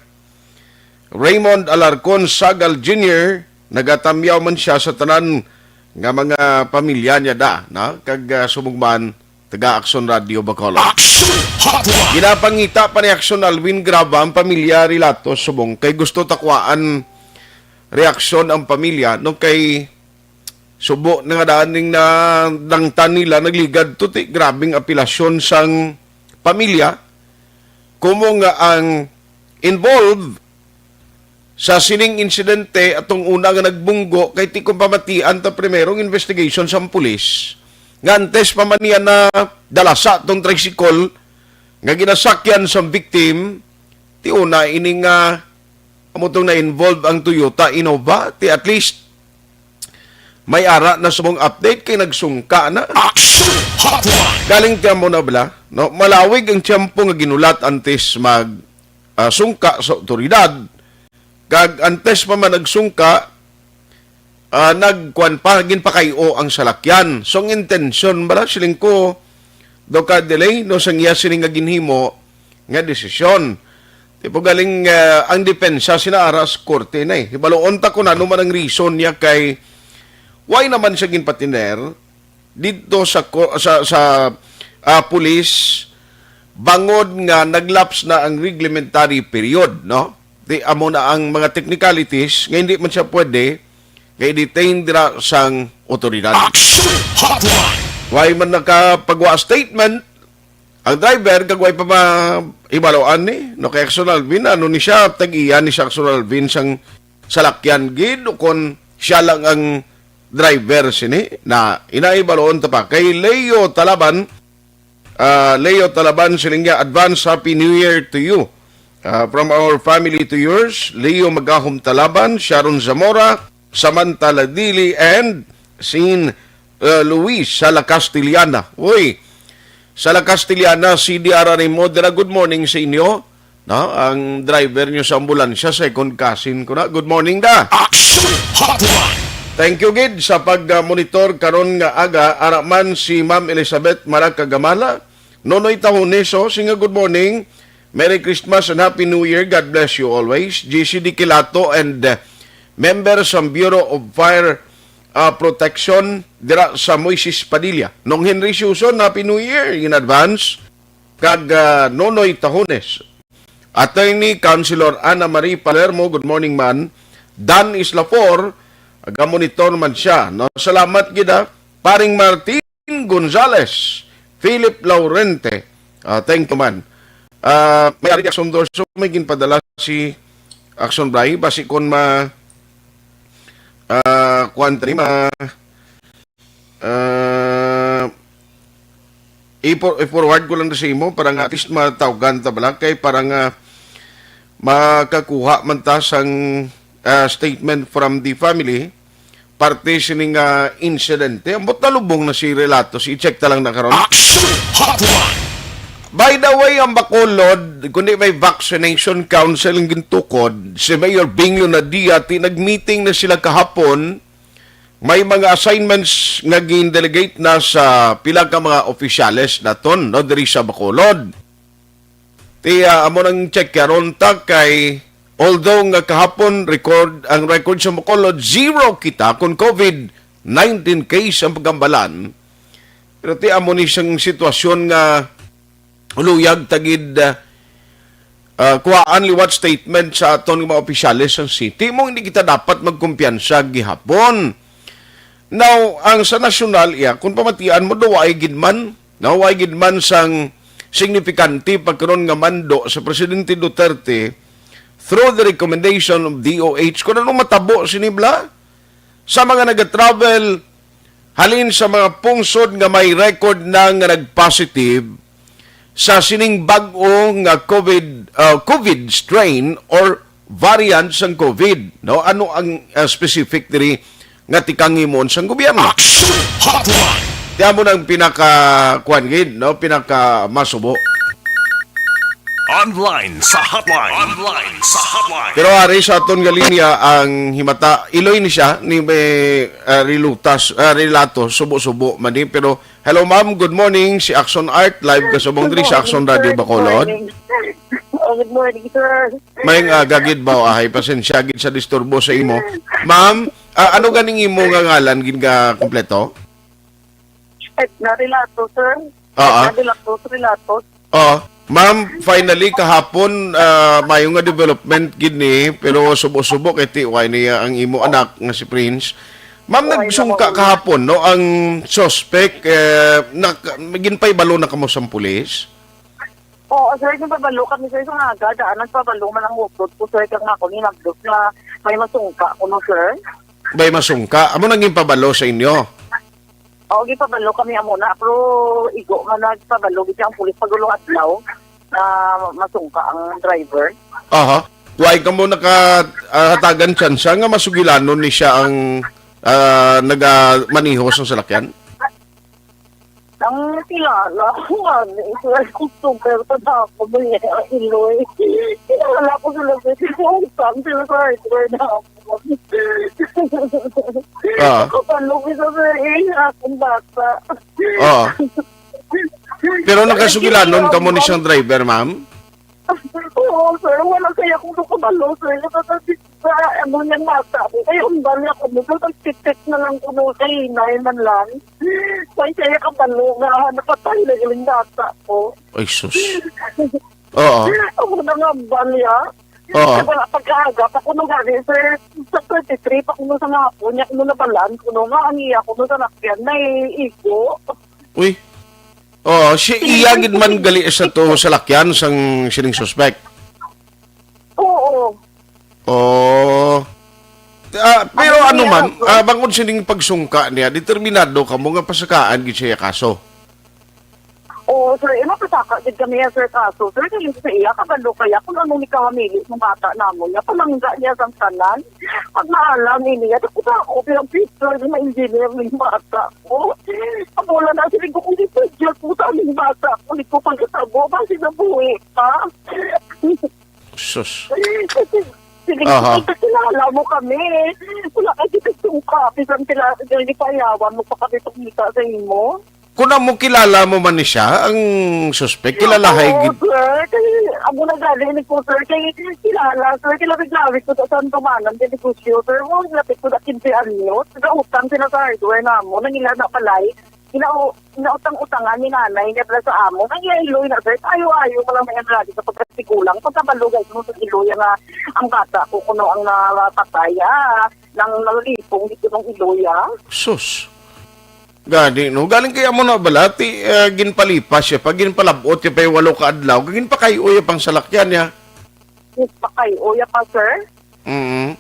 Raymond Alarcon Sagal Junior, nagatamyaw man siya sa tanan nga mga pamilya niya da, na, kag, ah, subong man, taga Action Radio Bacolod. Action Hotline! Ginapangita pa ni Action Alvin Graba ang pamilya Relato subong kay gusto takwaan reaksyon ang pamilya, no, kay subo na nga daan ning nadangtan nila, nagligad to ti grabing apelasyon sang pamilya, kumo nga ang involved sa sining insidente atong una nga nagbunggo kay ti kon pamatian ta primerong investigation sang pulis nga antes pa man niya na dalasa tong tricycle nga ginasakyan sang victim, ti una ini nga amo tong na-involve ang Toyota Innova, ti at least may ara na sa mong update kay nagsungka na. Action Hotline! Galing ti amo na bala, no? Malawig ang tiyempo nga ginulat antes mag, ah, sungka sa otoridad. Kag antes pa man nagsungka, ah, nagkuan pa, ginpakay-o ang salakyan. So, ang intensyon bala, siling ko, daw ka delay, no, sang iya sini nga ginhimo nga desisyon. Tipo galing, ah, ang depensa sina ara sa korte na eh. Hibaluon ta kung ano man ang reason niya kay why naman siya ginpatiner dito sa ko-, sa, sa, ah, pulis bangod nga naglaps na ang reglementary period, no? Di amo na ang mga technicalities nga hindi man siya pwede nga i-detain dira sang otoridad. Action Hotline! Why man nakapagwa statement ang driver kag way pa mahibaluan ni, no, kay Action Alvin, ano ni siya, tag-iya ni siya Action Alvin sang salakyan gid, o kon siya lang ang driver sini, na inaibaluon ta pa. Kay Leo Talaban, ah, Leo Talaban, siling niya, "Advance Happy New Year to you. Ah, from our family to yours, Leo Magahom Talaban, Sharon Zamora, Samantha Ladili, and Sin, uh, Luis sa La Castellana." Uy, sa La Castellana, C D R Animo, dira, good morning sa inyo. No, ang driver nyo sa ambulansya, second cousin ko na. Good morning da. Action Hotline! Thank you gid sa pag-monitor karon nga aga. Ara man si Ma'am Elizabeth Maracagamala, Nonoy Tahones, oh, singa good morning. Merry Christmas and Happy New Year. God bless you always. G C D Kilato and, uh, member sa Bureau of Fire, uh, Protection dira sa Moises Padilla. Nong Henry Suson, Happy New Year in advance. Kag, uh, Nonoy Tahones. Attorney Councilor Ana Marie Palermo, good morning man. Dan Islafor, ga-monitor man siya. No? Salamat gid, ah. Paring Martin Gonzales, Philip Laurente. Ah, thank you man. Ah, may ari Action Dorso, may ginpadala si Action Bray. Basi kon ma, ah, kuwan tani, ma, ah, ipo-, i-forward ko lang sa imo para nga at least matawgan ta bala kay para nga makakuha man ta sang, ah, statement from the family parte sini nga insidente. Ambot na lubong na si relato, si i-check ta lang na karon. Action Hotline! By the way, ang Bacolod, kundi may vaccination council ang gintukod, si Mayor Bing Lunadia, ti nag-meeting na sila kahapon, may mga assignments nga gin-delegate na sa pila ka mga opisyales naton, no, diri sa Bacolod. Ti, ah, amo nang check karon ta kay, although nga kahapon record, ang record sa Bacolod, zero kita kung COVID nineteen case ang pagambalan. Pero ti amo ni siyang sitwasyon nga luyag ta gid, ah, ah, kuhaan liwat statement sa aton nga mga opisyales sa city. Mo hindi kita dapat magkumpiyansa gihapon. Now, ang sa nasyonal, iya, kung pamatian mo, daw ay gid man, no, ay gid man sang signifikante pagkaron nga mando sa Presidente Duterte through the recommendation of D O H. Kung ano matabo sini bala sa mga nagatravel halin sa mga pungsod nga may record na nga nag-positive sa sining bag-o nga COVID, ah, COVID strain or variant sang COVID, no? Ano ang, ah, specific diri nga tikang himuon sang gobyerno? Action Hotline! Ti amo nang pinaka, kuwan gid, no? Pinaka masubo. Online sa hotline. Online sa hotline. Pero ari sa aton nga linya ang himata, iloy ni siya ni may ah, rilutas, ah, relato, subo-subo man ni. Pero hello ma'am, good morning. Si Axon Art, live ka subong diri sa Axon Radio Bacolod. Oh, good morning, sir. May nga gagid ba o ahay, pasensya gid sa disturbo sa imo. Ma'am, ah, ano ganing imo nga ngalan gid nga kompleto? Edna Relato, sir. Ah, ah. Edna Relato, Relato. Oh, ma'am, finally kahapon ah, mayo nga development gid ni, pero subo-subo kay tiway niya ang imo anak nga si Prince. Ma'am, Ay, nagsungka nako. Kahapon, no, ang suspect eh, nak- ginpaibalo na kamo sa pulis? Oo, sir, nagpabalo kami, sir, sa aga. Daan, nagpabalo man ang hukot ko, sir, kag ako ni Nagdos na may masungka ko, no, sir. Bay masungka. Amo nang ginpabalo sa inyo? Oo, gipabalo kami amo na, pero igo nga nagpabalo gid ang pulis pag ulo adlaw na masungka ang driver. Aha. Why kamo naka ah, hatagan tsansa nga masugilanon ni siya ang ah, nagamaniho sang salakyan? Ang kilala ko nga, sir, customer pa na ako, may iloy. Kilala ko sila, sir, kung saan sila sa hardware na ako. Ah. Kapalo ko sa, sir, eh, akong bata. Oo. Pero nakasugilanon kamo ni siyang driver, ma'am? Oo, sir. Wala kaya akong nakabalo, sir. Nakakasik sa ano niyang bata ko. Kaya umbal niya ko. Nagtitik na lang ko nung kainay man lang. Kaya kaya kabalo nga nakatay na yung bata ko. Ay, sus. Oo. Ako na nga umbal niya. Oo. Sa mga pagkaaga pa ko nung gani, sir. Sa twenty-three pa ko nung sa nga hapon niya, kung nabalaan ko nung nga, ang iya ko nung sa nakyan na iigo. Uy. Oo, si iya gid man gali sa to salakyan sang sining suspect. Oo. Oh. Ah, pero Ano ano niya, ma'am, sir? Ah, bangod sining pagsungka niya, determinado kamo nga pasakaan gid siya kaso. Oo, sir. Eh, mapasaka gid kami yan, sir, kaso. Sir, kaya sa iya, kabalo kaya kung ano ni kahamili ng bata namon niya, palangga niya sang tanan. Pag maalam ni niya, tapos ako, pero ang picture, di ma-engineer ng bata ko. Ang wala na, sabi ko, kung di picture po sa aming bata ko, di ko pagkatabo, kasi nabuhi pa. Sus. Kasi, sige, Aha. kasi kilala mo kami. Wala kasi sungka, bisan sila, hindi payawan mo pa kami pagkita sa imo. Kung amo kilala mo man ni siya, ang suspect, kilalahay Oo, gid. sir. Kay, amo na gani ni ko, sir. Kay, kilala, sir. Kay lapit-lapit ko sa San Tomanan, kay negosyo, sir. Mo, lapit ko sa quince anyos. Nagautang sila sa hardware na mo. Nangila na palay. Ginau ginautang-utangan ni nanay niya pala sa amo. Nangiyailoy na, sir. Ayo-ayo mo lang may lagi sa pagkasigulang. Pagkabalugay mo sa iloy nga ang bata ko kuno ang napatay, ah. Nang nalipong dito ng iloy, ah. Sus. Gani, no? Galing kaya mo na bala, ti, ah, ginpalipas siya pa, ginpalabot siya pa yung walo ka adlaw, kag ginpakayo-uyo pang salakyan niya. Pakay, uya pa, sir. Mm.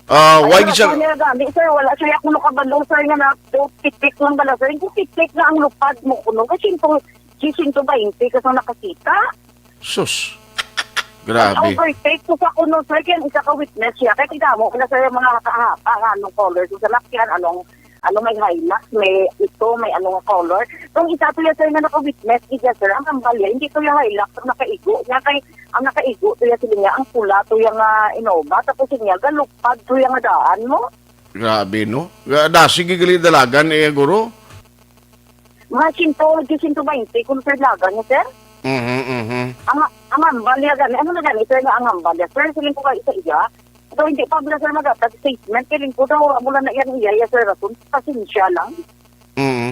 Ah, why Ay, siya? Ako niya gani, sir, wala siya ako nakabalo, sir, nga na, do, pitik lang bala, sir. Kung pitik na ang lupad mo, kuno, kasi ito, sisinto bainte ka sa nakakita. Sus. Grabe. Overtake ko sa kuno, sir, kaya isa ka witness siya. Kaya tigamo na, sir, yung mga haka-haka, nga anong color sa salakyan, anong, ano may Hilux, may ito, may anong color. Kung isa to yan, sir, nga naka-witness, isa, sir, ang kambal yan, hindi to yung Hilux, ang nakaigo niya, kay, ang nakaigo to yan, sila niya, ang pula to yung ah, Innova, tapos yun niya, galupad to yung daan mo. Grabe, no? Ga- Da, sige, gali dalagan, eh, guro. Mga siento, di siento bainte, kung sir laga niya, sir. Mhm, mhm. Ang, ang hambal niya gani, ano na gani, sir, nga ang hambal niya, sir, siling ko kayo sa iya. So, hindi pa bila, sir, magatag statement, siling ko daw, mula na yan iya, iya, sir, rason, pasensya lang. Mhm.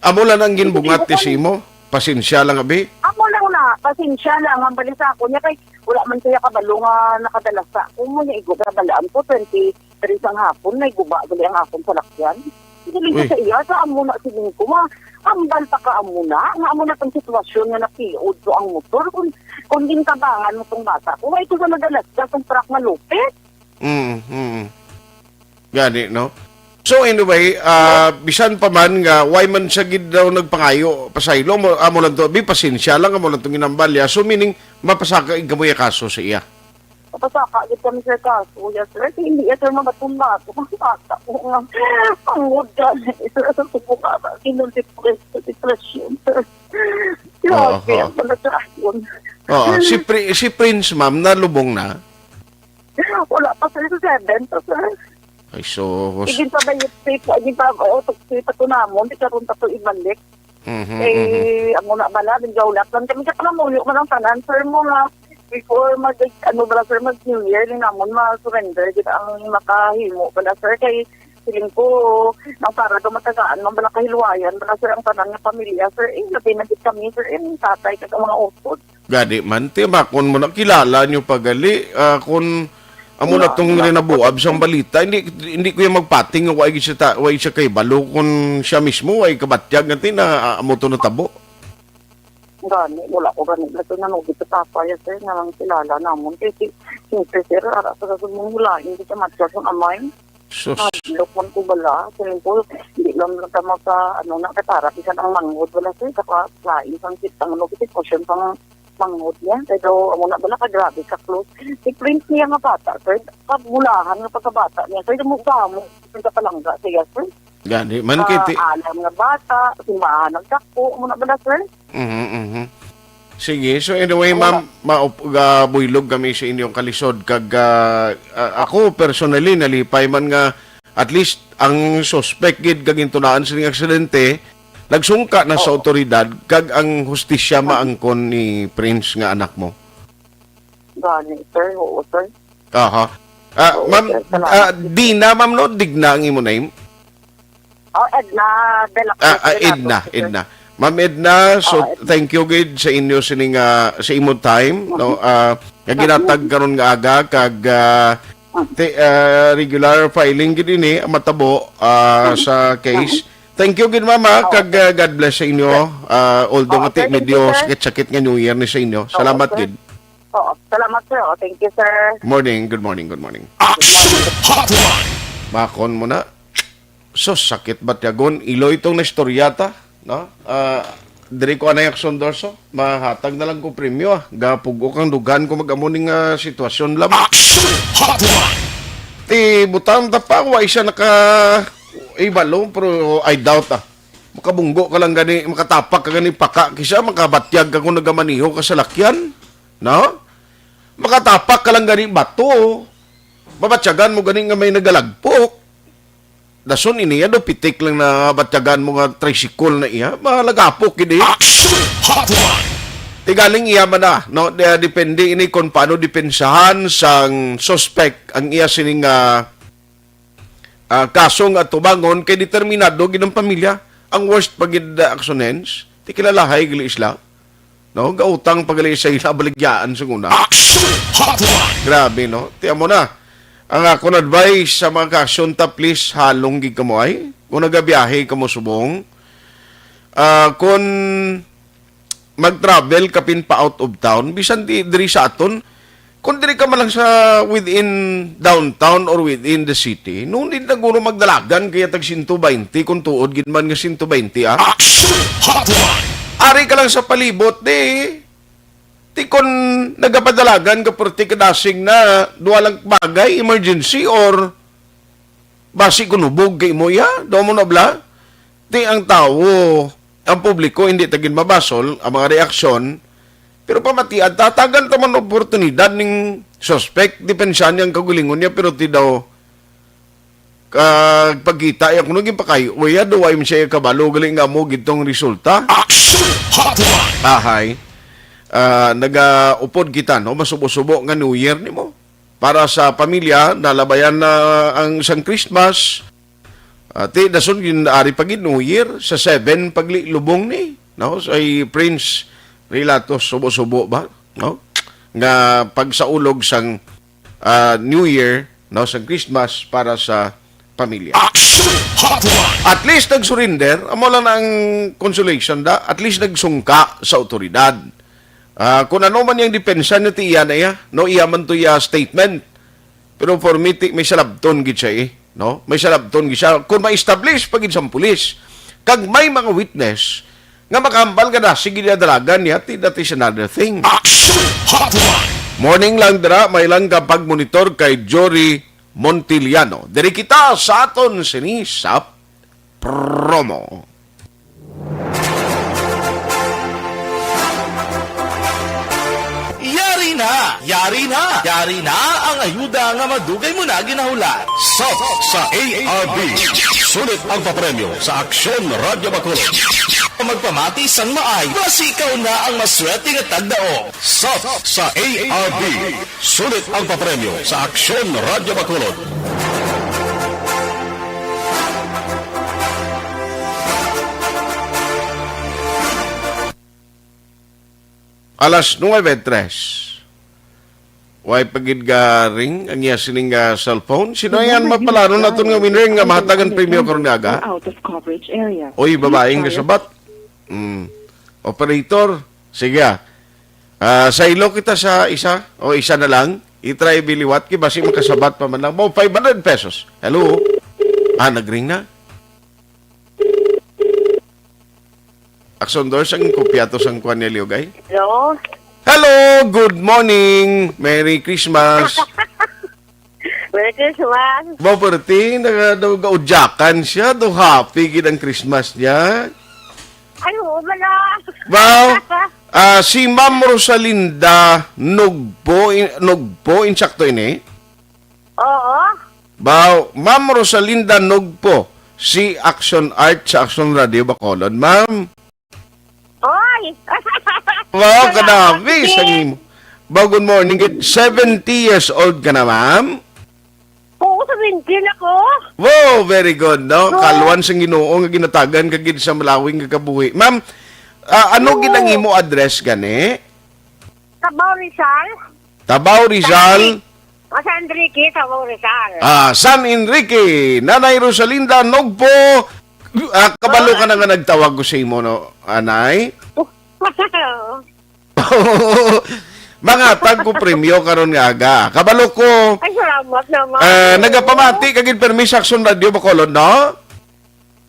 Amo lang ang ginbungat ti si imo. Pasensya lang, abi. Amo lang na, pasensya lang, ang balita ko niya, kay wala man siya kabalo nga nakadala sa ako, mo niya igo, nabalaan ko, twenty-three sang hapon, may guba, gali ang akong salakyan. Siling ko Uy. Sa iya, sa amo na, siling ko, ma, hambal pa ka amo na, nga amo na tong sitwasyon nga napiod ko ang motor, kung, kung gintabangan mo tong bata ko, why ko sa nadalas ka, tong truck malupit? Mm, mm. Gani, no? So anyway, ah, bisan pa man nga why man siya gid daw nagpangayo pasaylo mo amo lang to, bi pasensya lang amo lang tong ginambalya. So meaning mapasaka igamo ya kaso sa iya. Mapasaka gid kami, sir, kaso, yes, sir. Kay hindi, yes, sir, mabaton-baton. Ang bata ko nga, ang mood ka, sir, sa suko ka, kinulti ko, sir, sa depression, sir. Grabe, oo, ang pagkakasyon. Oo, si Pri-, si Prince, ma'am, nalubong na? Wala pa, sir, sa seven pa, sir. Ay, sus. Igin pa ba yung tape, igin pa, autopsy pa to namon, di karon pa to ibalik. Mhm, mhm. Eh, amo na bala, nagdaulat lang kami. Kaya pangamuyo man ang tanan, sir, mo nga, before mag, ano bala, sir, mag New Year, ni namon ma-surrender, gid ang makahimo bala, sir, kay feeling ko, nang para daw matagaan, man bala kahiluwayan, bala, sir, ang tanan nga pamilya, sir, eh, labi na gid kami, sir, eh, ang tatay, kag ang mga utod. Gani man, ti, makon mo na, kilala nyo pa gali, ah, kun amo na tong rinabuab sang balita, hindi, hindi ko yung magpating nga way siya, ta-, way siya kay balo kun siya mismo way kabatyag nga ti na, ah, amo to natabo. Gani, wala ko gani na to nanugit sa papa ya, sir, nga lang kilala namon. Kay si, siyempre, sir, ara sa kasunod mong hulain, di siya matya sa amay. Sus. Hadlok man ko bala. Siling ko, hindi lang lang ka maka, ano, nakatara, bisan ang manghod, wala, sir, saka lain sang sit-, ang, ano, sitwasyon sang manghod niya. Kaya daw, amo na bala, kagrabe, ka-close. Si Prince niya nga bata, sir, kabulahan nga pagkabata niya, sir, mo, mo, sa palangga siya, sir. Gani, man, ah, kiti- alam nga bata, simbahan, nagdako, amo na bala, sir. Mhm, mhm. Sige, so anyway, ma'am, maup-, gabuylog kami sa inyong kalisod. Kag, ah, ah, ako, personally, nalipay man nga at least ang suspect gid kag gintunaan sining aksidente, nagsungka na sa otoridad, kag ang hustisya maangkon ni Prince nga anak mo. Gani, sir. Oo, sir. Aha. Ah, oo, ma'am, sir, salamat. Ah, Dina, ma'am, no? Digna ang imo name? Oh, Edna de la Cruz. Ah, ah, Edna, Edna. Ma'am Edna, so, oh, Edna, thank you gid sa inyo sining, ah, sa imo time, no? Ah, nga ginatag karon nga aga kag, ah, ti-, ah, regular filing gid ini ang matabo, ah, sa case. Thank you gid, ma'am, ah, kag, ah, God bless sa inyo. Ah, although nga ti-, medyo sakit-sakit nga New Year ni sa inyo. Salamat gid. Oo, salamat, sir. Oh, thank you, sir. Morning, good morning, good morning. Action Hotline. Makon mo na. Sus, sakit batyagon. Iloy tong naistorya ta, no? Ah, diri ko anay Action Dorso. Mahatag na lang ko premyo, ah. Gapugok ang dughan ko mag-amo ning, ah, sitwasyon lang. Action Hotline. Ti butang ta pa, wa siya naka ibalo, pero I doubt, ah. Makabunggo ka lang gani, makatapak ka gani paka, kisa makabatyag ka kung nagamaniho ka sa lakyan, no? Makatapak ka lang gani bato. Mabatyagan mo gani nga may nagalagpok. Dason ini, ano, pitik lang na batyagan mo nga tricycle na iya, malagapok gid, eh. Action Hotline. Ti galing iya man na, no? De-, depende ini kung paano depensahan sang suspect ang iya sining, ah, ah, kaso nga tubangon kay determinado gid ang pamilya. Ang worst pa gid, ah, Action Hens, ti kilalahay gali sila. No, gautang pa gali sa ila baligyaan sa una. Action Hotline. Grabe, no? Ti amo na. Ang akon advice sa mga ka-action ta, please, halong gid kamo ay. Kung nagabiyahe kamo subong, ah, kung mag-travel kapin pa out of town, bisan di diri sa aton, kung diri ka man lang sa within downtown or within the city, no need na guro magdalagan kaya tag sento baynte, kung tuod gid man nga sento baynte, ah. Action Hotline. Ari ka lang sa palibot, di. Ti kon nagapadalagan ka, perti ka dasig na, duha lang bagay, emergency or basi kun hubog kay mo, ya, do mo na bla. Ti ang tawo, ang publiko, hindi ta gid mabasol ang mga reaksyon, pero pamatian, tatagan ta man oportunidad ning suspect, depensa niya ang kaugalingon niya, pero ti daw, kag pagkita iya kuno ginpakay-oy, ya, do way man siya kabalo gali nga mo gid tong resulta. Action Hotline. Ahay. Ah, nagaupod kita, no? Masubo-subo nga New Year nimo. Para sa pamilya, nalabayan na ang isang Christmas. Ah, ti dason gin-, ari pa gid New Year, sa seven pagli lubong ni, no? Sa Prince Relatos, subo-subo ba, no? Nga pagsaulog sang, ah, New Year, no, sang Christmas para sa pamilya. Action Hotline. At least nag-surrender, amo lang na ang consolation da, at least nagsungka sa awtoridad. Ah, kung ano man yung depensa niya, ti iya na iya, no, iya man to iya statement. Pero for me, ti, may salabton gid siya, eh, no? May salabton gid siya. Kung ma-establish pa gid sa pulis, kag may mga witness nga makahambal nga na, sige niya dalagan niya, ti, that is another thing. Action Hotline. Morning lang dira, may lang ka pagmonitor kay Jory Montiliano. Diri kita sa aton sini sa promo. Yari na! Yari na! Yari na ang ayuda nga madugay mo na ginahulat. Sop sa A R B. Sulit ang papremyo sa Aksyon Radyo Bacolod. Magpamati sang maay, basi ikaw na ang maswerte nga tagdaog. Sop sa A R B. Sulit ang papremyo sa Aksyon Radyo Bacolod. Alas nuebe tres. Way pa gid garing ang iya sining, ah, cellphone. Sino yan mapalanon naton nga winner nga mahatagan premyo karon nga aga? Out of coverage area. Oy, babaeng kasabat. Mm. Operator, sige, ah. Ah, saylo kita sa isa o isa na lang. I-try biliwat kay basi makasabat pa man lang. Mo, five hundred pesos. Hello? Ah, nagring na. Aksyon Doors, ang kopyato sang kwan ni Liogay. Hello? Hello, good morning. Merry Christmas. Merry Christmas. Ba, perti, naga-, daw gaudyakan siya, daw happy gid ang Christmas niya. Ay, oo, bala. Wow. Ah, si Ma'am Rosalinda Nugpo, in-, Nugpo, insakto ini? Oo. Baw, Ma'am Rosalinda Nugpo, si Action Art sa Action Radio Bacolod, ma'am. Oy! Wow, kadabi sa imo. Baw, good morning. Seventy years old ka na, ma'am? Oo, seventy na ko. Wow, very good, no? Oo. Kalwan sang Ginoo nga ginatagan ka gid sa malawig nga kabuhi. Ma'am, ah, ano gid ang imo address gani? Cavao, Rizal. Cavao, Rizal. San Enrique, Cavao, Rizal. Ah, San Enrique, Nanay Rosalinda Nogpo. Ah, kabalo ka na nga nagtawag ko sa imo, no, anay? Mangatag ko premyo karon nga aga. Kabalo ko. Ay, salamat naman. Ah, nagapamati ka gid permi sa Action Radio Bacolod, no?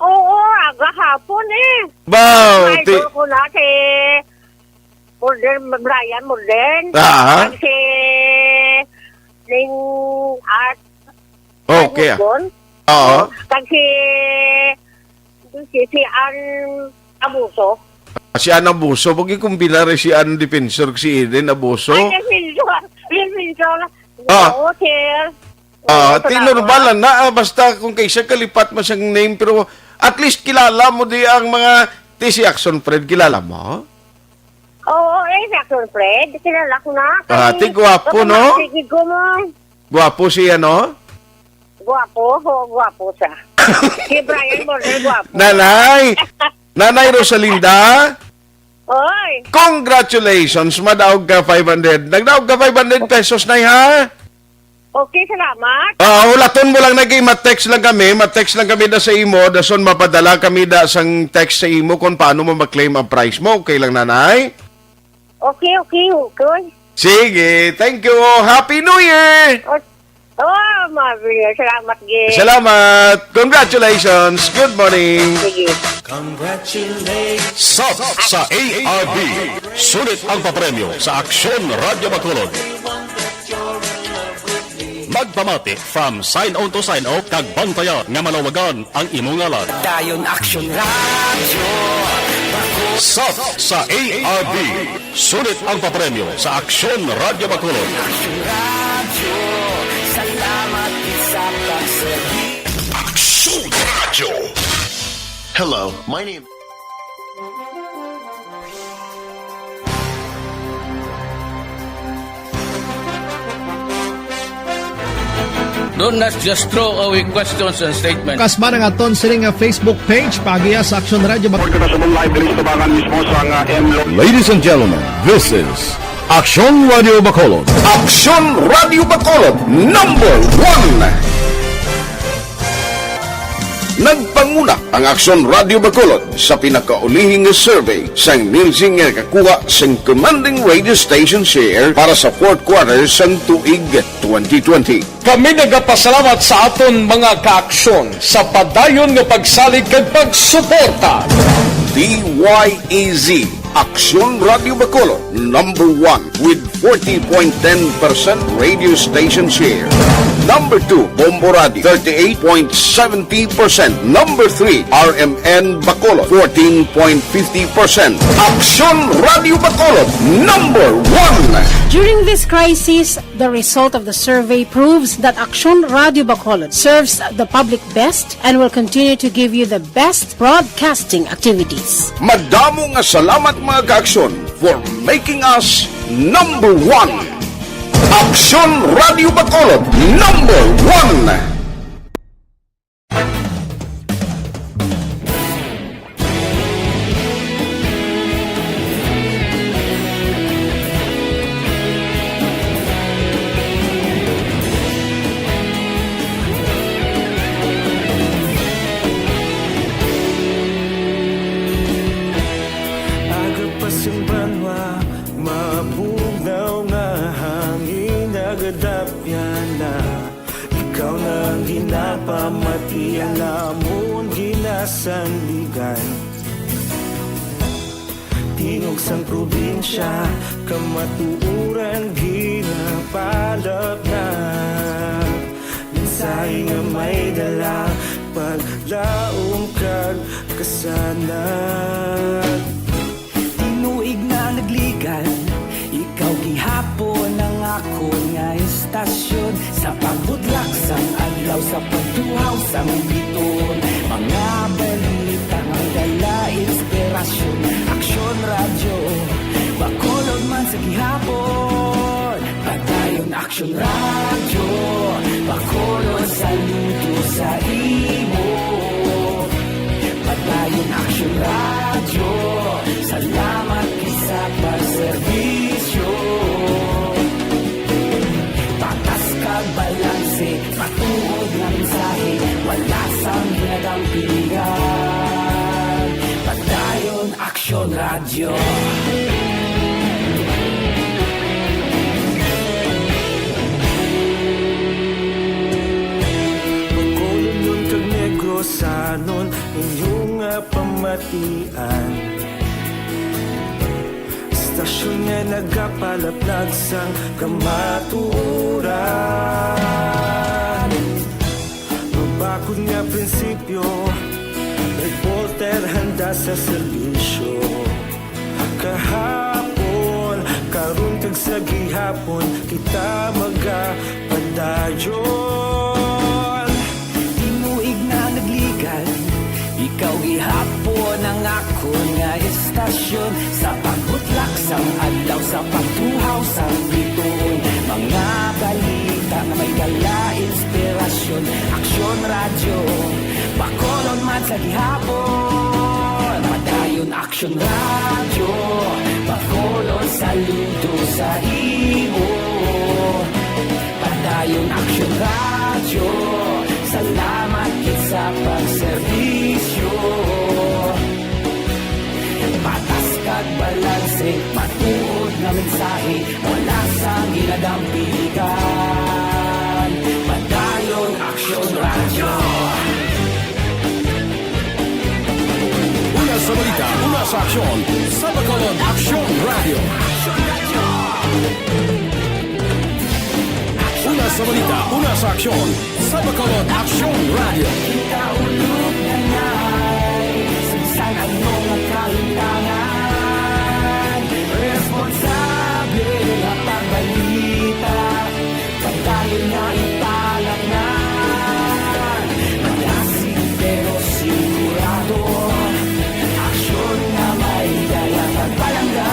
Oo, aga hapon eh. Ba, ti- Idol ko na si Modern, Brian Modern. Ah. Kag si Ning Art Okay. Modon. Oo. Kag si, si, si Ann Abuso. Ah, si Ann Abuso, pag ikumbinar si Ann Defensor, si Eden Abuso. Ay, Defensor. Defensor. Ah. Oo, sir. Ah, Oo, ti salamat. Normal lang na, ah, basta kung kay siya kalipat man sang name, pero at least kilala mo di ang mga, ti si Action Fred, kilala mo? Oo, eh, si Action Fred, kilala ko na. Ah, Kay ti gwapo, no? Sige ko mo. Gwapo siya, no? Gwapo, oo, gwapo siya. Si Brian Morel, gwapo. Nanay! Nanay Rosalinda! Oy! Congratulations! Madaog ka five hundred. Nagdaog ka five hundred pesos, Nay, ha? Okay, salamat. Ah, hulaton mo lang, Nay, kay ma-text lang kami. Ma-text lang kami da sa imo. Dason mapadala kami da sang text sa imo kung paano mo ma-claim ang prize mo. Okay lang, Nanay? Okay, okay, okay. Sige, thank you. Happy New Year! Oh, oh, Marvin, salamat, gid. Salamat. Congratulations. Good morning. Sige. Congratulations. Sop sa A R B. Sulit ang papremyo sa Aksyon Radyo Bacolod. Magpamati from sign on to sign off kag bantayan nga malawagan ang imo ngalan. Dayon Aksyon Radyo. Sop sa A R B. Sulit ang papremyo sa Aksyon Radyo Bacolod. Aksyon Radyo. Salamat sa pagserbi. Aksyon Radyo. Hello, my name Don't, let's just throw away questions and statements. Kasma ang aton sini nga Facebook page, paagiha sa Aksyon Radyo Bak- Report kita sa live diri sa tubangan mismo sa nga M Lo- Ladies and gentlemen, this is Aksyon Radyo Bacolod. Aksyon Radyo Bacolod, number one. Nagpanguna ang Aksyon Radyo Bacolod sa pinakaulihing nga survey sang Nielsen nga nakakuha sang commanding radio station share para sa fourth quarter sang tuig twenty twenty. Kami nagapasalamat sa aton mga kaaksyon sa padayon nga pagsalig kag pagsuporta. D Y E Z Aksyon Radio Bacolod, number one with forty point ten percent radio station share. Number two, Bombo Radio, thirty-eight point seventy percent. Number three, R M N Bacolod, fourteen point fifty percent. Aksyon Radio Bacolod, number one. During this crisis, the result of the survey proves that Aksyon Radio Bacolod serves the public best and will continue to give you the best broadcasting activities. Madamo nga salamat, mga ka-Aksyon, for making us number one. Aksyon Radio Bacolod, number one. Aga pa sing banwa, mabugnaw nga hangin, nagadapyan na. Ikaw na ang ginapamatian namon, ginasandigan. Tingog sang probinsya, kamatuoran ginapalapnag. Mensahe nga may dala, paglaom kag kasanag. Tinuig na nagligan, ikaw gihapon ang akon nga istasyon. Sa pagbutlak sang adlaw, sa pagtuhaw sang bituon, mga balita nga dala inspirasyon. Aksyon Radyo, Bacolod man sa gihapon. Padayon Aksyon Radyo, Bacolod, saludo sa imo. Padayon Aksyon Radyo, salamat gid sa pagserbisyo. Patas kag balanse, matuod nga mensahe, wala sang ginadampigan. Padayon Aksyon Radyo. Bacolodnon kag Negrosanon, inyo nga pamatian. Istasyon nga nagapalapnag sang kamatuoran. Mabakod nga prinsipyo, reporter handa sa serbisyo. Kahapon, karon kag sa gihapon, kita magapadayon. Tinuig na nagligan, ikaw gihapon ang akon nga istasyon. Sa pagbutlak sang adlaw, sa pagtuhaw sang bituon, mga balita nga may dala inspirasyon. Aksyon Radyo, Bacolod man sa gihapon. Padayon Aksyon Radyo, Bacolod, saludo sa imo. Padayon Aksyon Radyo, salamat gid sa pagserbisyo. Patas kag balanse, matuod nga mensahe, wala sang ginadampigan. Padayon Aksyon Radyo. Una sa balita, una sa aksyon, sa Bacolod Aksyon Radyo. Una sa balita, una sa aksyon, sa Bacolod Aksyon Radyo. Kita ulog na nai, sa bisan ano nga kahimtangan, responsable nga pagbalita. Padayon nga ipalangan, malasig pero sigurado, aksyon nga may dala pagpalangga.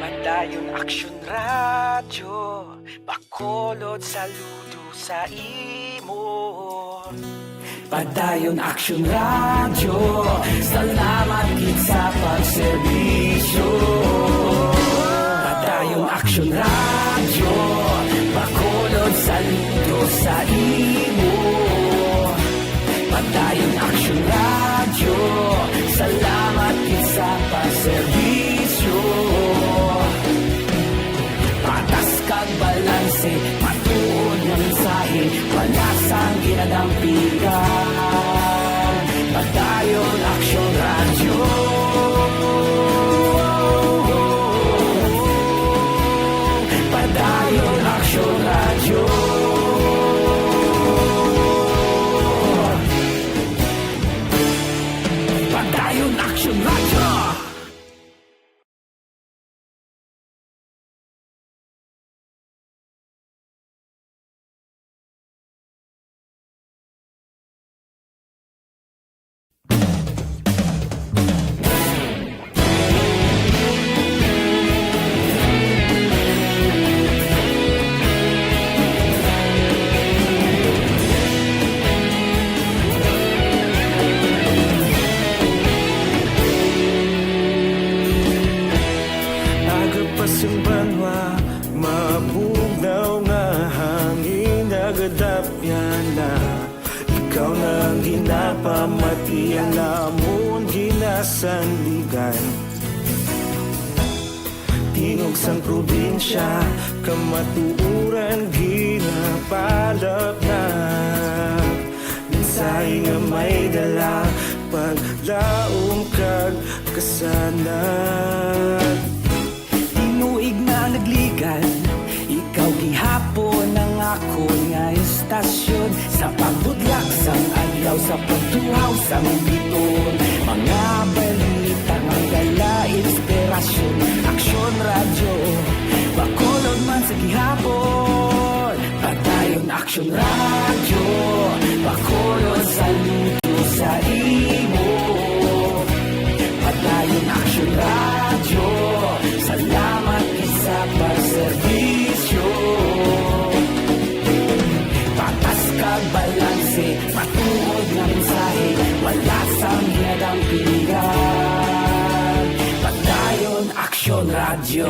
Padayon Aksyon Radyo, Bacolod, saludo sa imo. Padayon Aksyon Radyo, salamat gid sa pagserbisyo. Padayon Aksyon Radyo, Bacolod, saludo sa imo. Dayon Action Radio, salamat gid sa pagserbisyo. Patas kag balanse, matuod nga mensahe, wala sang ginadampigan. Padayon Action Radio. Padayon Action Radio. Padayon Action Radio. Aga pa sang banwa, mabugnaw nga hangin nagadapyan na. Ikaw na ang ginapamati, ang amon ginasandigan. Tingog sang probinsya, kamatuoran ginapalapnag. Mensahe nga may dala, paglaom kag kasanag. Tinuig na nagligan, ikaw gihapon ang akon nga istasyon. Sa pagbudlak sang adlaw, sa pagtuhaw sang biton, mga balita nga may dala inspirasyon. Aksyon Radyo, Bacolod man sa gihapon. Padayon Aksyon Radyo, Bacolod, saludo sa imo. Padayon Aksyon Radyo, salamat gid sa pagserbisyo. Patas kag balanse, matuod nga mensahe, wala sang ginadampigan. Padayon Aksyon Radyo.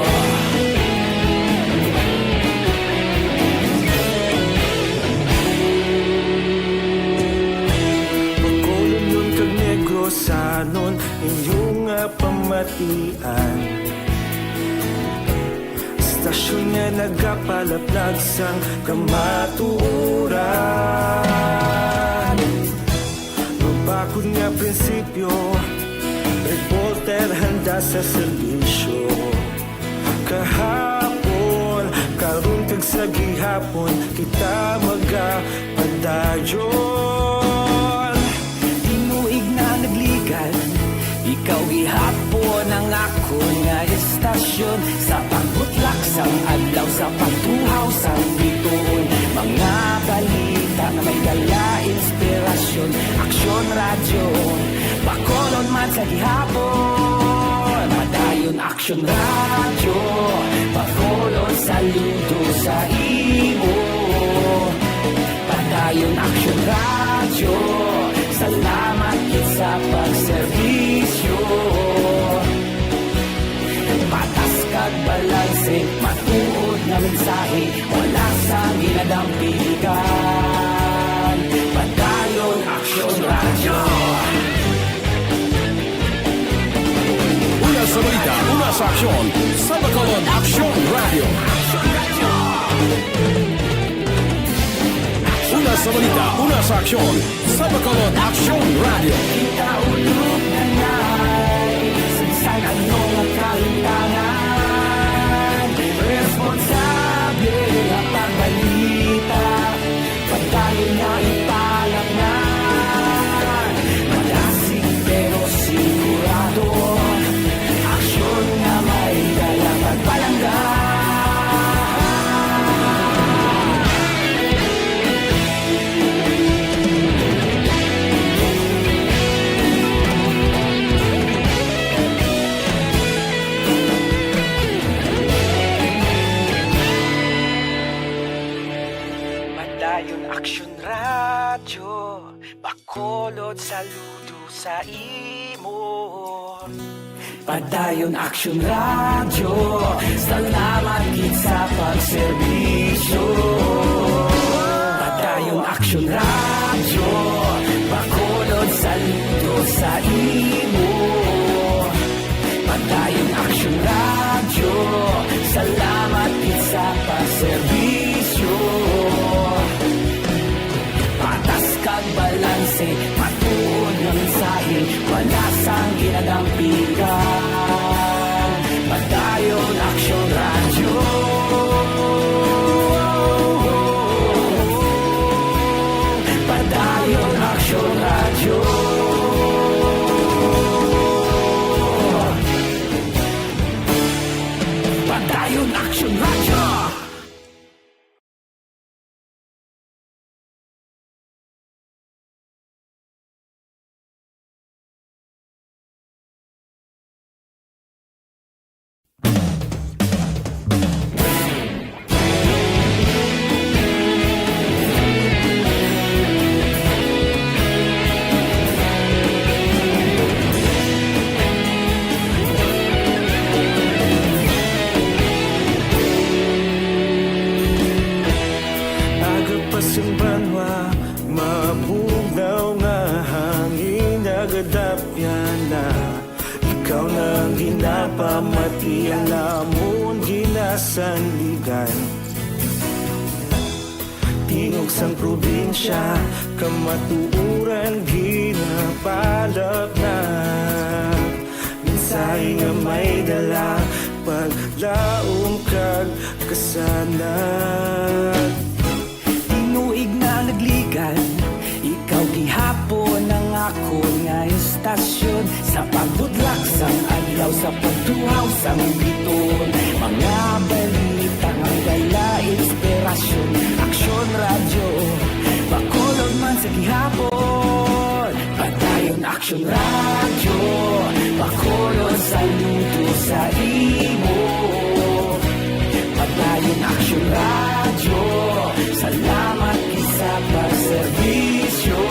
Bacolodnon kag Negrosanon, inyo nga pamatian. Istasyon nga nagapalaplag sang kamatuoran. Mabakod nga prinsipyo, reporter handa sa serbisyo. Kahapon, karon kag sa gihapon, kita magapadayon. Tinuig na nagligan, ikaw gihapon ang akon nga istasyon. Sa pagbutlak sang adlaw, sa pagtuhaw sang bituon, mga balita nga may dala inspirasyon. Aksyon Radyo, Bacolod man sa gihapon. Padayon Aksyon Radyo, Bacolod, saludo sa imo. Padayon Aksyon Radyo, salamat gid sa pagserbisyo. Patas kag balanse, matuod nga mensahe, wala sang ginadampigan. Padayon Aksyon Radyo. Una sa balita, una sa aksyon, sa Bacolod Aksyon Radyo. Una sa balita, una sa aksyon, sa Bacolod Aksyon Radyo. Kita ulog na na'y saysay, ano nga kalimtangan? Responsable nga pagbalita, padayon na ipalapngan. Malasig pero sigurado, aksyon nga may dala pagpalangga. Padayon Aksyon Radyo, Bacolod, saludo sa imo. Padayon Aksyon Radyo, salamat gid sa pagserbisyo. Padayon Aksyon Radyo, Bacolod, Sa banwa, mabugnaw nga hangin nagadapyan na. Ikaw na ang ginapamati, ang amon ginasandigan. Tingog sang probinsya, kamatuoran ginapalapnat. Mensahe nga may dala, paglaom kag kasanag. Tinuig na nagligan, ikaw gihapon ang akon nga istasyon. Sa pagbutlak sang adlaw, sa pagtuhaw sang biton, mga balita nga dala inspirasyon. Aksyon Radyo, Bacolod man sa gihapon. Padayon Aksyon Radyo, Bacolod, saludo sa imo. Padayon Aksyon Radyo, salamat gid sa pagserbisyo.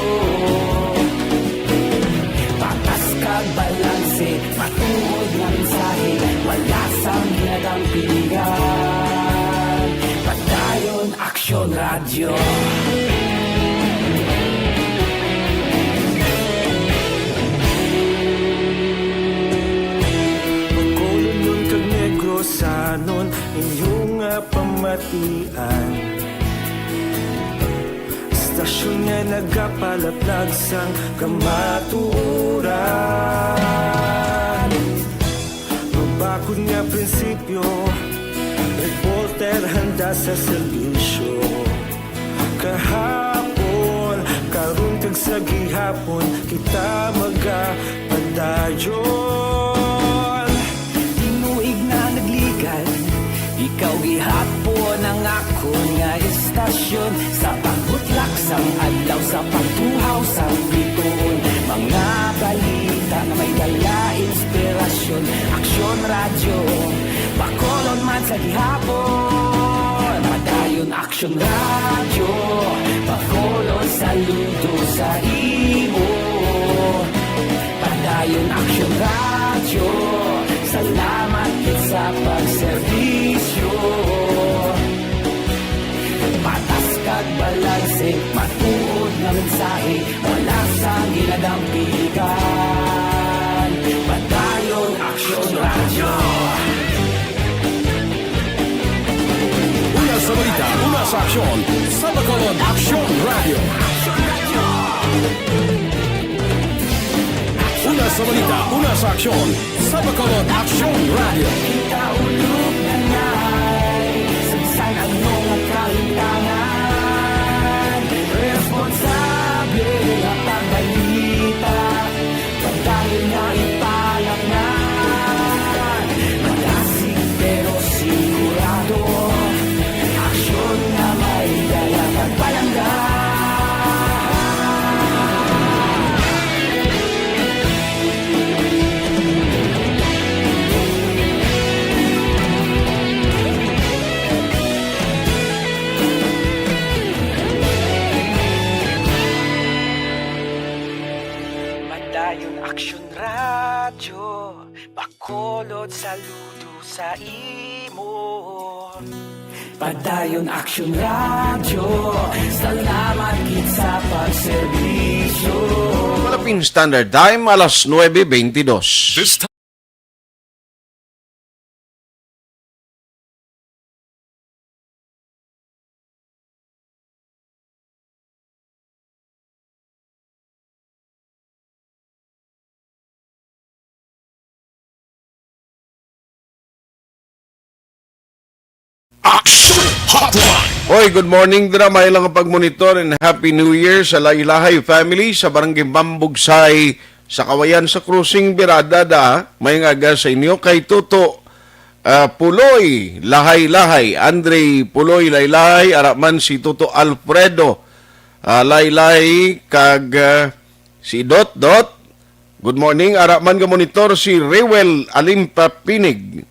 Patas kag balanse, matuod nga mensahe, wala sang ginadampigan. Padayon Aksyon Radyo. Bacolodnon kag Negrosanon, inyo nga pamatian. Istasyon nga nagapalaplag sang kamatuoran. Mabakod nga prinsipyo, reporter handa sa serbisyo. Kahapon, karon kag sa gihapon, kita magapadayon. Tinuig na nagligan, ikaw gihapon ang akon nga istasyon. Sa pagbutlak sang adlaw, sa pagtuhaw sang bituon, mga balita nga may dala inspirasyon. Aksyon Radyo, Bacolod man sa gihapon. Padayon Aksyon Radyo, Bacolod, saludo sa imo. Padayon Aksyon Radyo, salamat gid sa pagserbisyo. Patas kag balanse, matuod nga mensahe, wala sang ginadampigan. Padayon Aksyon Radyo. Una sa balita, una sa aksyon, sa Bacolod Aksyon Radyo. Una sa balita, una sa aksyon, sa Bacolod Aksyon Radyo. Kita ulog na ngay, sa bisan ano nga kalintangan, responsable nga pagbalita, padayon nga ipalapngan. Magasig pero sigurado, aksyon nga may dala kag palangga. Padayon Aksyon Radyo, Bacolod, saludo sa imo. Padayon Aksyon Radyo, salamat gid sa pagserbisyo. Philippine Standard Time, alas nuebe beintidos. This Action Hotline. Oy, good morning dira. May lang pagmonitor and Happy New Year sa Laylahay family sa Barangay Mambugsay sa Kawayan sa Crossing Birada da. May nga aga sa inyo kay Toto, ah, Puloy Lahay-Lahay, Andre Puloy Laylay, ara man si Toto Alfredo, ah, Laylay, kag, ah, si Dot Dot. Good morning. Ara man nga monitor si Rewel Alimpa Pinig.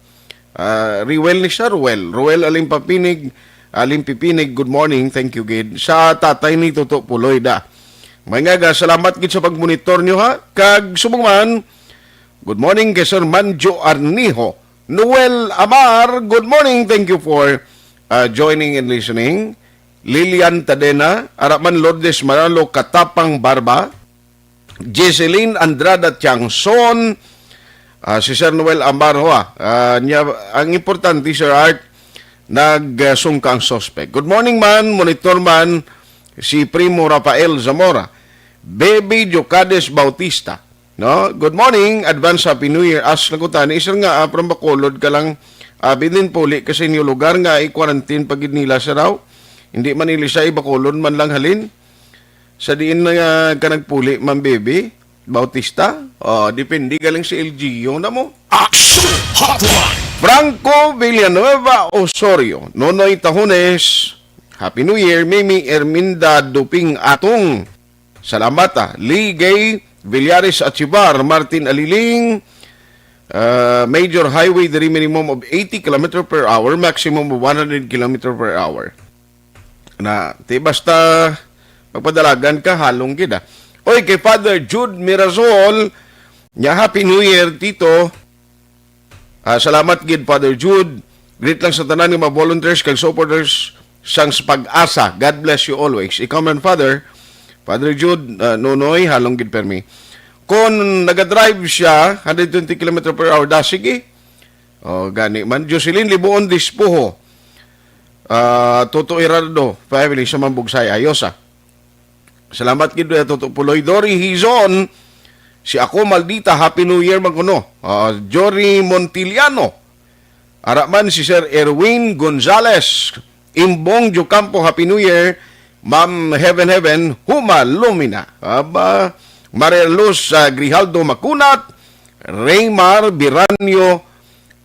Ah, Rewel ni siya, Ruel. Ruel Alimpa Pinig, Alimpi Pinig, good morning. Thank you gid. Sa tatay ni Toto Puloy da. May nga ga, salamat gid sa pagmonitor nyo ha. Kag subong man, good morning kay Sir Manjo Arnijo. Noel Amar, good morning. Thank you for, ah, joining and listening. Lilian Tadena, ara man Lourdes Manalo Katapang Barba, Jeseline Andrada Tiangson, ah, si Sir Noel Ambarhoa. Ah, niya, ang importante, Sir Art, nagsungka ang suspect. Good morning man, monitor man si Primo Rafael Zamora. Baby Jocades Bautista. No? Good morning, advance Happy New Year. As lang ko tani, sir nga, ah, from Bacolod ka lang, ah, bidin puli ka sa inyo lugar nga i-quarantine pa gid nila, sir, raw. Hindi man nila siya, i-Bacolod man lang halin. Sa diin na nga ka nagpuli, Ma'am Baby Bautista? Oh, depende galing sa L G U na mo. Action Hotline! Franco Villanueva Osorio, Nonoy Tahones, Happy New Year, Mimi Erminda Duping Atong. Salamat, ah. Lee Gay Villares Achivar, Martin Aliling, ah, major highway, diri minimum of eighty kilometer per hour, maximum of one hundred kilometer per hour. Na, ti basta magpadalagan ka, halong gid, ah. Oy, kay Father Jude Mirasol, nya, Happy New Year, Tito. Ah, salamat gid, Father Jude. Greet lang sa tanan nga mga volunteers kag supporters sang sa Pag-asa. God bless you always. Ikaw man, Father, Father Jude, ah, Nonoy, halong gid permi. Kung nagadrive siya, hundred twenty kilometer per hour, da, sige. O, gani man. Jocelyn Libuon Dispuho. Ah, Toto Gerardo, family sa Mambugsay. Ayos, ah. Salamat gid, eh, Toto Puloy. Dory Hizon, si ako maldita, Happy New Year man kuno. Ah, Jory Montiliano, ara man si Sir Erwin Gonzales, Imbong Jocampo, Happy New Year, Ma'am Heaven Heaven, Huma Lumina. Aba, Maria Luz, ah, Grijaldo Macunat, Raymar Biranyo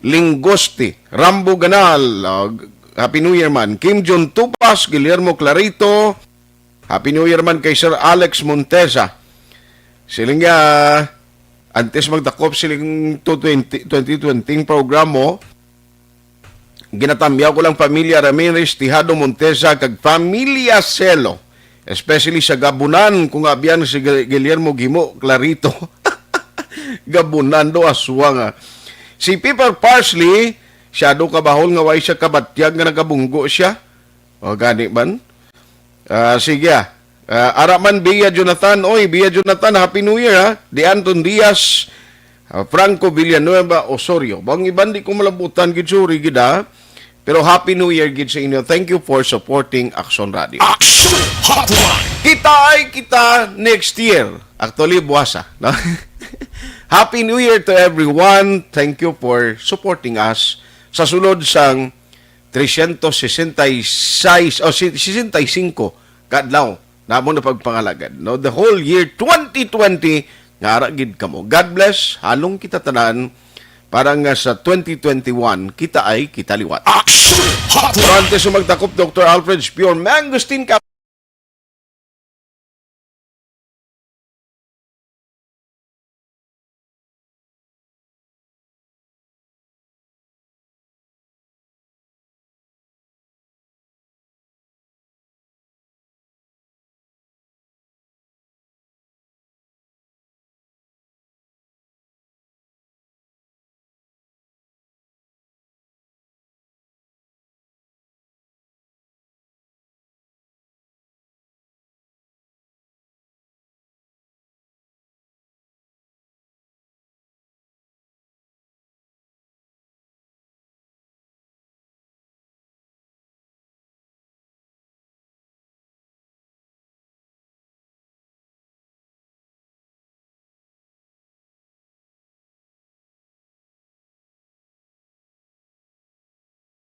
Lingosti, Rambo Ganal, ah, Happy New Year man. Kim Jun Tupas, Guillermo Clarito, Happy New Year man kay Sir Alex Montesa. Siling niya, antes magdakop siling two twenty, twenty twenty ang program mo, ginatamyaw ko lang pamilya Ramirez, Tejado, Montesa, kag pamilya Selo, especially sa Gabunan, kung abyan si Gil-, Guillermo Gimo Clarito. Gabunan do, aswa nga. Si Pepper Parsley, siya do kabahol nga way siya kabatyag nga nagabunggo siya. O, gani man. Ah, sige, ah. Ah, ara man, Bia Jonathan. Oy, Bia Jonathan, Happy New Year, ha? Di Anton Diaz, ah, Franco Villanueva Osorio. Bang iban di ko malabutan gid, sorry gid, ha? Pero Happy New Year gid sa inyo. Thank you for supporting Action Radio. Action Hotline! Kita ay kita next year. Actually, buwasa, no? Happy New Year to everyone. Thank you for supporting us sa sulod sang tresyentos sesenta y seis o si-, sesenta y cinco ka adlaw namon na pagpangalagad, no? The whole year twenty twenty, nga ara gid kamo. God bless, halong kita tanan, para nga sa twenty twenty-one, kita ay kita liwat. Action Hotline! Pero antes sa magtakop, Doctor Alfred Pure Mangosteen ka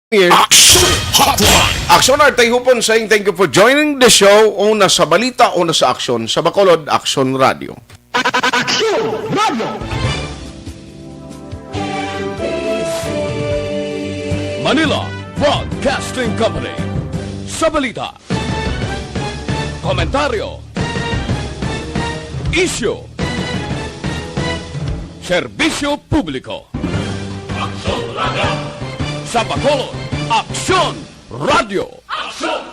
Action Hotline! Action Art, ay hupon saying thank you for joining the show. Una sa balita, una sa aksyon. Sa Bacolod, Action Radio. Action Radio! Manila Broadcasting Company. Sa balita, komentaryo, isyu, serbisyo publiko. Aksyon Radio. Sa Bacolod, Aksyon Radio. Aksyon